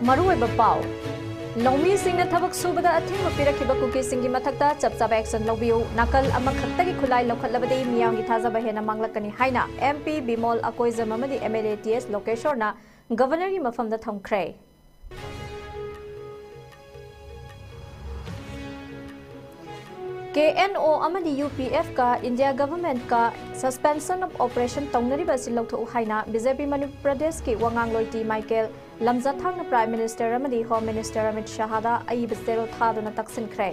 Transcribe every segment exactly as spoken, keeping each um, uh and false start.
ꯃꯔꯨꯑꯣꯏꯕ ꯄꯥꯎ꯫ ꯂꯧꯃꯤꯁꯤꯡꯅ ꯊꯕꯛ ꯁꯨꯕꯗ ꯑꯊꯤꯡꯕ ꯄꯤꯔꯛꯈꯤꯕ ꯀꯨꯀꯤꯁꯤꯡꯒꯤ ꯃꯊꯛꯇ ꯆꯞ ꯆꯥꯕ action ꯂꯧꯕꯤꯌꯨ꯫ ꯅꯥꯀꯜ ꯑꯃꯈꯛꯇꯒꯤ ꯈꯨꯠꯂꯥꯏ ꯂꯧꯈꯠꯂꯕꯗꯤ ꯃꯤꯌꯥꯝꯒꯤ ꯊꯥꯖꯕ ꯍꯦꯟꯅ ꯃꯥꯡꯂꯛꯀꯅꯤ ꯍꯥꯏꯅ M P ꯕꯤꯃꯣꯜ ꯑꯀꯣꯏꯖꯝ ꯑꯃꯗꯤ M L A T S ꯂꯣꯀꯦꯁꯣꯔꯅ Governorꯒꯤ ꯃꯐꯝꯗ ꯊꯝꯈ꯭ꯔꯦ꯫ K N O ꯑꯃꯗꯤ U P F ꯀ India Government ꯀ Suspension of Operation ꯇꯧꯅꯔꯤꯕ ꯑꯁꯤ ꯂꯧꯊꯣꯛꯎ ꯍꯥꯏꯅ B J P ꯃꯅꯤꯄꯨꯔ ꯄ꯭ꯔꯗꯦꯁꯀꯤ ꯋꯥꯉꯥꯡꯂꯣꯏ ꯇꯤ ꯃꯥꯏꯀꯦꯜ ꯂꯝꯖꯊꯥꯡꯅ Prime Minister ꯑꯃꯗꯤ Home Minister ꯑꯃꯤꯠ ꯁꯍꯥꯗ ꯑꯏꯕ ꯆꯦꯔꯣꯜ ꯊꯥꯗꯨꯅ ꯇꯛꯁꯤꯟꯈ꯭ꯔꯦ꯫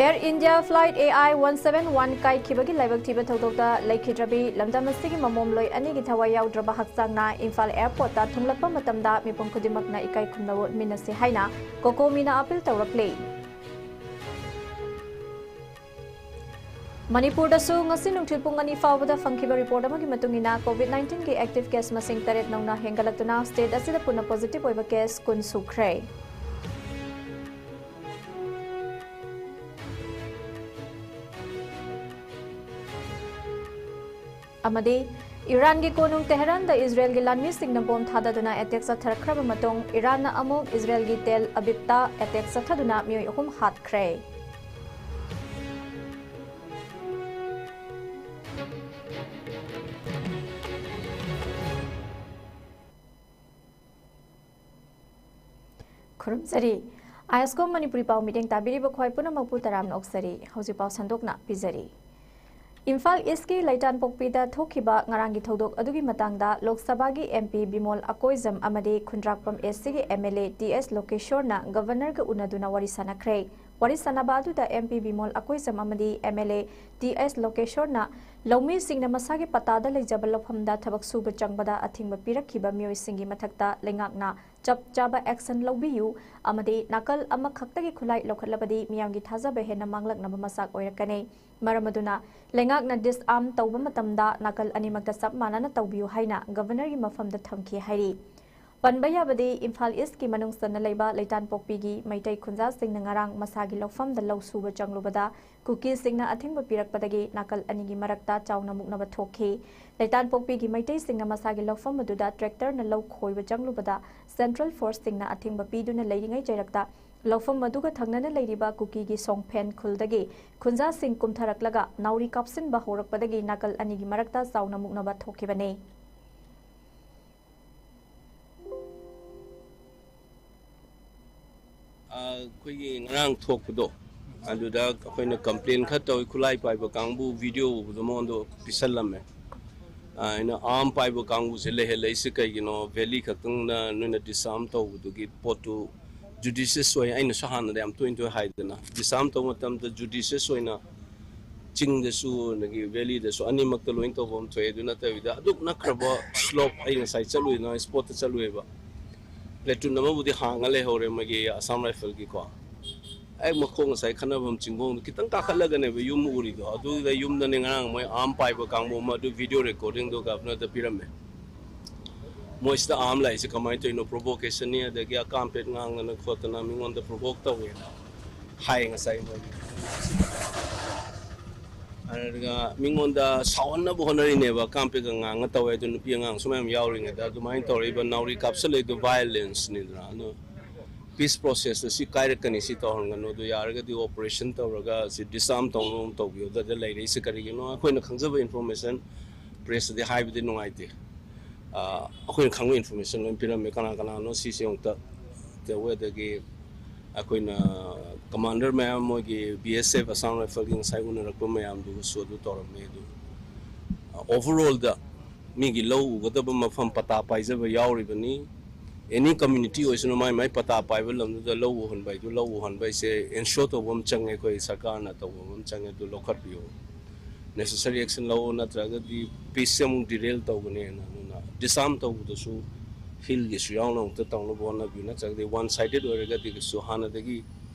Air India Flight A I one seven one ꯀꯥꯏꯈꯤꯕꯒꯤ ꯂꯥꯏꯕꯛ ꯊꯤꯕ ꯊꯧꯗꯣꯛꯇ ꯂꯩꯈꯤꯗ꯭ꯔꯕꯤ ꯂꯝꯗꯝ ꯑꯁꯤꯒꯤ ꯃꯃꯣꯝꯂꯣꯏ ꯑꯅꯤꯒꯤ ꯊꯋꯥꯏ ꯌꯥꯎꯗ꯭ꯔꯕ ꯍꯛꯆꯥꯡꯅ ꯏꯝꯐꯥꯜ airport ꯇ ꯊꯨꯡꯂꯛꯄ ꯃꯇꯝꯗ ꯃꯤꯄꯨꯝ ꯈꯨꯗꯤꯡꯃꯛꯅ ꯏꯀꯥꯏ ꯈꯨꯝꯅꯕ ꯎꯠꯃꯤꯟꯅꯁꯤ ꯍꯥꯏꯅ COCOMI ꯅ appeal ꯇꯧꯔꯛꯂꯤ꯫ ꯃꯅꯤꯄꯨꯔꯗꯁꯨ ꯉꯁꯤ ꯅꯨꯡꯊꯤꯜ ꯄꯨꯡ ꯑꯅꯤ ꯐꯥꯎꯕꯗ ꯐꯪꯈꯤꯕ report ꯑꯃꯒꯤ ꯃꯇꯨꯡ ꯏꯟꯅ COVID nineteen ꯒꯤ active case ꯃꯁꯤꯡ ꯇꯔꯦꯠ ꯅꯧꯅ ꯍꯦꯟꯒꯠꯂꯛꯇꯨꯅ state ꯑꯁꯤꯗ ꯄꯨꯟꯅ positive ꯑꯣꯏꯕ case ꯀꯨꯟ ꯁꯨꯈ꯭ꯔꯦ꯫ ꯑꯃꯗꯤ ꯏꯔꯥꯟꯒꯤ ꯀꯣꯅꯨꯡ ꯇꯦꯍꯔꯥꯟꯗ ꯏꯖꯔꯦꯜꯒꯤ ꯂꯥꯟꯃꯤꯁꯤꯡꯅ ꯕꯣꯝ ꯊꯥꯗꯗꯨꯅ attack ꯆꯠꯊꯔꯛꯈ꯭ꯔꯕ ꯃꯇꯨꯡ, ꯏꯔꯥꯟꯅ ꯑꯃꯨꯛ ꯏꯖꯔꯦꯜꯒꯤ ꯇꯦꯜ ꯑꯕꯤꯕꯇ attack ꯆꯠꯊꯗꯨꯅ ꯃꯤꯑꯣꯏ ꯑꯍꯨꯝ ꯍꯥꯠꯈ꯭ꯔꯦ꯫ ꯈꯨꯔꯨꯝꯖꯔꯤ꯫ ISCOM ꯃꯅꯤꯄꯨꯔꯤ ꯄꯥꯎ ꯃꯤꯠꯌꯦꯡ ꯇꯥꯕꯤꯔꯤꯕ ꯈ꯭ꯋꯥꯏ ꯄꯨꯝꯅꯃꯛꯄꯨ ꯇꯔꯥꯝꯅ ꯑꯣꯛꯆꯔꯤ꯫ ꯍꯧꯖꯤꯛ ꯄꯥꯎ ꯁꯟꯗꯣꯛꯅ ꯄꯤꯖꯔꯤ꯫ ꯏꯝꯐꯥꯜ ꯏꯁꯀꯤ ꯂꯩꯇꯥꯟꯄꯣꯛꯄꯤꯗ ꯊꯣꯛꯈꯤꯕ ꯉꯔꯥꯡꯒꯤ ꯊꯧꯗꯣꯛ ꯑꯗꯨꯒꯤ ꯃꯇꯥꯡꯗ ꯂꯣꯛ ꯁꯚꯥꯒꯤ M P ꯕꯤꯃꯣꯜ ꯑꯀꯣꯏꯖꯝ ꯑꯃꯗꯤ ꯈꯨꯟꯗ꯭ꯔꯥꯛꯄꯝ A C ꯒꯤ M L A T S ꯂꯣꯀꯦꯁꯣꯔꯅ Governorꯒ ꯎꯅꯗꯨꯅ ꯋꯥꯔꯤ ꯁꯥꯟꯅꯈ꯭ꯔꯦ꯫ ꯋꯥꯔꯤ ꯁꯥꯟꯅꯕ ꯑꯗꯨꯗ M P ꯕꯤꯃꯣꯜ ꯑꯀꯣꯏꯖꯝ ꯑꯃꯗꯤ M L A T S ꯂꯣꯀꯦꯁꯣꯔꯅ ꯂꯧꯃꯤꯁꯤꯡꯅ ꯃꯁꯥꯒꯤ ꯄꯇꯥꯗ ꯂꯩꯖꯕ ꯂꯧꯐꯝꯗ ꯊꯕꯛ ꯁꯨꯕ ꯆꯪꯕꯗ ꯑꯊꯤꯡꯕ ꯄꯤꯔꯛꯈꯤꯕ ꯃꯤꯑꯣꯏꯁꯤꯡꯒꯤ ꯃꯊꯛꯇ ꯂꯩꯉꯥꯛꯅ ꯆꯞ ꯆꯥꯕ action ꯂꯧꯕꯤꯌꯨ ꯑꯃꯗꯤ ꯅꯥꯀꯜ ꯑꯃꯈꯛꯇꯒꯤ ꯈꯨꯠꯂꯥꯏ ꯂꯧꯈꯠꯂꯕꯗꯤ ꯃꯤꯌꯥꯝꯒꯤ ꯊꯥꯖꯕ ꯍꯦꯟꯅ ꯃꯥꯡꯂꯛꯅꯕ ꯃꯆꯥꯛ ꯑꯣꯏꯔꯛꯀꯅꯤ꯫ ꯃꯔꯝ ꯑꯗꯨꯅ ꯂꯩꯉꯥꯛꯅ disarm ꯇꯧꯕ ꯃꯇꯝꯗ ꯅꯥꯀꯜ ꯑꯅꯤꯃꯛꯇ ꯆꯞ ꯃꯥꯟꯅꯅ ꯇꯧꯕꯤꯌꯨ ꯍꯥꯏꯅ Governorꯒꯤ ꯃꯐꯝꯗ ꯊꯝꯈꯤ ꯍꯥꯏꯔꯤ꯫ ꯄꯟꯕ ꯌꯥꯕꯗꯤ, ꯏꯝꯐꯥꯜ ꯏꯁꯀꯤ ꯃꯅꯨꯡ ꯆꯟꯅ ꯂꯩꯕ ꯂꯩꯇꯥꯟꯄꯣꯛꯄꯤꯒꯤ ꯃꯩꯇꯩ ꯈꯨꯟꯖꯥꯁꯤꯡꯅ ꯉꯔꯥꯡ ꯃꯁꯥꯒꯤ ꯂꯧꯐꯝꯗ ꯂꯧ ꯁꯨꯕ ꯆꯪꯂꯨꯕꯗ ꯀꯨꯀꯤꯁꯤꯡꯅ ꯑꯊꯤꯡꯕ ꯄꯤꯔꯛꯄꯗꯒꯤ ꯅꯥꯀꯜ ꯑꯅꯤꯒꯤ ꯃꯔꯛꯇ ꯆꯥꯎꯅ ꯃꯨꯛꯅꯕ ꯊꯣꯛꯈꯤ꯫ ꯂꯩꯇꯥꯟꯄꯣꯛꯄꯤꯒꯤ ꯃꯩꯇꯩꯁꯤꯡꯅ ꯃꯁꯥꯒꯤ ꯂꯧꯐꯝ ꯑꯗꯨꯗ ꯇ꯭ꯔꯦꯛꯇꯔꯅ ꯂꯧ ꯈꯣꯏꯕ ꯆꯪꯂꯨꯕꯗ ꯁꯦꯟꯇ꯭ꯔꯦꯜ ꯐꯣꯔꯁꯁꯤꯡꯅ ꯑꯊꯤꯡꯕ ꯄꯤꯗꯨꯅ ꯂꯩꯔꯤꯉꯩ ꯆꯩꯔꯛꯇ ꯂꯧꯐꯝ ꯑꯗꯨꯒ ꯊꯪꯅꯅ ꯂꯩꯔꯤꯕ ꯀꯨꯀꯤꯒꯤ ꯁꯣꯡꯐꯦꯟ ꯈꯨꯜꯗꯒꯤ ꯈꯨꯟꯖꯥꯁꯤꯡ ꯀꯨꯝꯊꯔꯛꯂꯒ ꯅꯥꯎꯔꯤ ꯀꯥꯞꯁꯤꯟꯕ ꯍꯧꯔꯛꯄꯗꯒꯤ ꯅꯥꯀꯜ ꯑꯅꯤꯒꯤ ꯃꯔꯛꯇ ꯆꯥꯎꯅ ꯃꯨꯛꯅꯕ ꯊꯣꯛꯈꯤꯕꯅꯤ꯫ ꯑꯩꯈꯣꯏꯒꯤ ꯉꯔꯥꯡ ꯊꯣꯛꯄꯗꯣ, ꯑꯗꯨꯗ ꯑꯩꯈꯣꯏꯅ ꯀꯝꯄ꯭ꯂꯦꯟ ꯈꯔ ꯇꯧꯋꯤ, ꯈꯨꯠꯂꯥꯏ ꯄꯥꯏꯕ ꯀꯥꯡꯕꯨ ꯚꯤꯗꯤꯑꯣ ꯎꯕꯗꯣ ꯃꯉꯣꯟꯗ ꯄꯤꯁꯜꯂꯝꯃꯦ꯫ ꯑꯩꯅ ꯑꯥꯔꯝ ꯄꯥꯏꯕ ꯀꯥꯡꯕꯨꯁꯦ ꯂꯩꯍꯜꯂꯛꯏꯁꯦ ꯀꯩꯒꯤꯅꯣ? ꯚꯦꯂꯤ ꯈꯛꯇꯪꯅ ꯅꯣꯏꯅ ꯗꯤꯁꯑꯥꯔꯝ ꯇꯧꯕꯗꯨꯒꯤ ꯄꯣꯠꯇꯨ ꯖꯨꯗꯤꯁꯤꯌꯁ ꯑꯣꯏ, ꯑꯩꯅꯁꯨ ꯍꯥꯟꯅꯗ ꯌꯥꯝ ꯇꯣꯏꯅ ꯇꯣꯏꯅ ꯍꯥꯏꯗꯅ, ꯗꯤꯁꯑꯥꯔꯝ ꯇꯧꯕ ꯃꯇꯝꯗ ꯖꯨꯗꯤꯁꯤꯌꯁ ꯑꯣꯏꯅ ꯆꯤꯡꯗꯁꯨ ꯑꯗꯒꯤ ꯚꯦꯂꯤꯗꯁꯨ ꯑꯅꯤꯃꯛꯇ ꯂꯣꯏꯅ ꯇꯧꯕ ꯑꯃ ꯊꯣꯛꯑꯦ꯫ ꯑꯗꯨ ꯅꯠꯇꯕꯤꯗ ꯑꯗꯨꯛ ꯅꯛꯈ꯭ꯔꯕ ꯁ꯭ꯂꯣꯞ, ꯑꯩ ꯉꯁꯥꯏ ꯆꯠꯂꯨꯏꯅ ꯁ꯭ꯄꯣꯠꯇ ꯆꯠꯂꯨꯏꯕ, ꯄ꯭ꯂꯦꯇꯨꯟ ꯑꯃꯕꯨꯗꯤ ꯍꯥꯡꯉ ꯂꯩꯍꯧꯔꯦ ꯃꯣꯏꯒꯤ ꯑꯁꯥꯝ ꯔꯥꯏꯐꯜꯒꯤꯀꯣ꯫ ꯑꯩ ꯃꯈꯣꯡ ꯉꯁꯥꯏ ꯈꯠꯅꯐꯝ ꯆꯤꯡꯈꯣꯡꯗꯣ ꯈꯤꯇꯪ ꯀꯥꯈꯠꯂꯒꯅꯦꯕ ꯌꯨꯝ ꯎꯔꯤꯗꯣ, ꯑꯗꯨꯗ ꯌꯨꯝꯗꯅꯦ ꯉꯔꯥꯡ ꯃꯣꯏ ꯑꯥꯔꯝ ꯄꯥꯏꯕ ꯀꯥꯡꯕꯨ ꯑꯃ, ꯑꯗꯨ ꯚꯤꯗꯤꯑꯣ ꯔꯦꯀꯣꯔꯗꯤꯡꯗꯣ ꯒꯚꯔꯅꯔꯗ ꯄꯤꯔꯝꯃꯦ꯫ ꯃꯣꯏꯁꯤꯗ ꯑꯥꯔꯝ ꯂꯥꯛꯏꯁꯦ ꯀꯃꯥꯏꯅ ꯇꯧꯔꯤꯅꯣ, ꯄ꯭ꯔꯣꯚꯣꯀꯦꯁꯟꯅꯤ, ꯑꯗꯒꯤ ꯑꯀꯥꯝꯄꯦꯠ ꯉꯥꯡꯗꯅ ꯈꯣꯠꯇꯅ ꯃꯤꯉꯣꯟꯗ ꯄ꯭ꯔꯣꯚꯣꯛ ꯇꯧꯋꯦꯅ ꯍꯥꯏ ꯉꯁꯥꯏ ꯃꯣꯏꯒꯤ꯫ ꯑꯗꯨꯒ ꯃꯤꯉꯣꯟꯗ ꯁꯥꯎꯍꯟꯅꯕ ꯍꯣꯠꯅꯔꯤꯅꯦꯕ, ꯑꯀꯥꯝꯄꯦꯠꯀ ꯉꯥꯡꯉ ꯇꯧꯋꯦ꯫ ꯑꯗꯨ ꯅꯨꯄꯤ ꯑꯉꯥꯡꯁꯨ ꯃꯌꯥꯝ ꯌꯥꯎꯔꯤꯉꯩꯗ ꯑꯗꯨꯃꯥꯏꯅ ꯇꯧꯔꯛꯏꯕ, ꯅꯥꯎꯔꯤ ꯀꯥꯞꯁꯜꯂꯛꯏꯗꯣ ꯚꯥꯏꯑꯣꯂꯦꯟꯁꯅꯤꯗꯅ꯫ ꯑꯗꯣ ꯄꯤꯁ ꯄ꯭ꯔꯣꯁꯦꯁꯇ ꯁꯤ ꯀꯥꯏꯔꯛꯀꯅꯤ, ꯁꯤ ꯇꯧꯍꯟꯒꯅꯨ, ꯑꯗꯨ ꯌꯥꯔꯒꯗꯤ ꯑꯣꯄꯔꯦꯁꯟ ꯇꯧꯔꯒ ꯁꯤ ꯗꯤꯁꯑꯥꯔꯝ ꯇꯧꯅꯕ ꯇꯧꯕꯤꯌꯨ꯫ ꯑꯗꯨꯗ ꯂꯩꯔꯛꯏꯁꯦ ꯀꯔꯤꯒꯤꯅꯣ? ꯑꯩꯈꯣꯏꯅ ꯈꯪꯖꯕ ꯏꯟꯐꯣꯔꯃꯦꯁꯟ ꯄ꯭ꯔꯦꯁꯇꯗꯤ ꯍꯥꯏꯕꯗꯤ ꯅꯨꯡꯉꯥꯏꯇꯦ꯫ ꯑ, ꯑꯩꯈꯣꯏꯅ ꯈꯪꯕ ꯏꯟꯐꯣꯔꯃꯦꯁꯟ ꯂꯣꯏ ꯄꯤꯔꯝꯃꯦ, ꯀꯅꯥ ꯀꯅꯥꯅꯣ ꯁꯤꯁꯦ ꯑꯃꯨꯛꯇ ꯇꯧꯋꯦ꯫ ꯑꯗꯒꯤ ꯑꯩꯈꯣꯏꯅ ꯀꯃꯥꯟꯗꯔ ꯃꯌꯥꯝ, ꯃꯣꯏꯒꯤ ꯕꯤ ꯑꯦꯁ ꯑꯦꯐ, ꯑꯁꯥꯝ ꯔꯥꯏꯐꯜꯒꯤ ꯉꯁꯥꯏ ꯎꯅꯔꯛꯄ ꯃꯌꯥꯝꯗꯨꯒꯁꯨ ꯑꯗꯨ ꯇꯧꯔꯝꯃꯦ꯫ ꯑꯗꯨ, ꯑ, ꯑꯣꯚꯔꯑꯣꯜꯗ ꯃꯤꯒꯤ ꯂꯧ ꯎꯒꯗꯕ ꯃꯐꯝ ꯄꯇꯥ ꯄꯥꯏꯖꯕ ꯌꯥꯎꯔꯤꯕꯅꯤ꯫ ꯑꯦꯅꯤ ꯀꯝꯃ꯭ꯌꯨꯅꯤꯇꯤ ꯑꯣꯏꯁꯅꯨ, ꯃꯥꯏ ꯃꯥꯏ ꯄꯇꯥ ꯄꯥꯏꯕ ꯂꯝꯗꯨꯗ ꯂꯧ ꯎꯍꯟꯕ ꯍꯥꯏꯗꯨ, ꯂꯧ ꯎꯍꯟꯕ ꯍꯥꯏꯁꯦ ꯑꯦꯟꯁ꯭ꯌꯣꯔ ꯇꯧꯕ ꯑꯃ ꯆꯪꯉꯦ, ꯑꯩꯈꯣꯏ ꯁꯔꯀꯥꯔꯅ ꯇꯧꯕ ꯑꯃ ꯆꯪꯉꯦ, ꯑꯗꯨ ꯂꯧꯈꯠꯄꯤꯌꯨ꯫ ꯅꯦꯁꯦꯁꯔꯤ ꯑꯦꯛꯁꯟ ꯂꯧ, ꯅꯠꯇ꯭ꯔꯒꯗꯤ ꯄꯤꯁꯁꯦ ꯑꯃꯨꯛ ꯗꯤꯔꯦꯜ ꯇꯧꯒꯅꯦꯅ꯫ ꯑꯗꯨꯅ ꯗꯤꯁꯑꯥꯔꯝ ꯇꯧꯕꯗꯁꯨ ꯍꯤꯜꯒꯤꯁꯨ ꯌꯥꯎꯅ ꯑꯃꯨꯛꯇ ꯇꯧꯅꯕ ꯍꯣꯠꯅꯕꯤꯌꯨ, ꯅꯠꯇ꯭ꯔꯒꯗꯤ ꯋꯥꯟ ꯁꯥꯏꯗꯦꯠ ꯑꯣꯏꯔꯒꯗꯤ ꯀꯩꯁꯨ ꯍꯥꯟꯅꯗꯒꯤ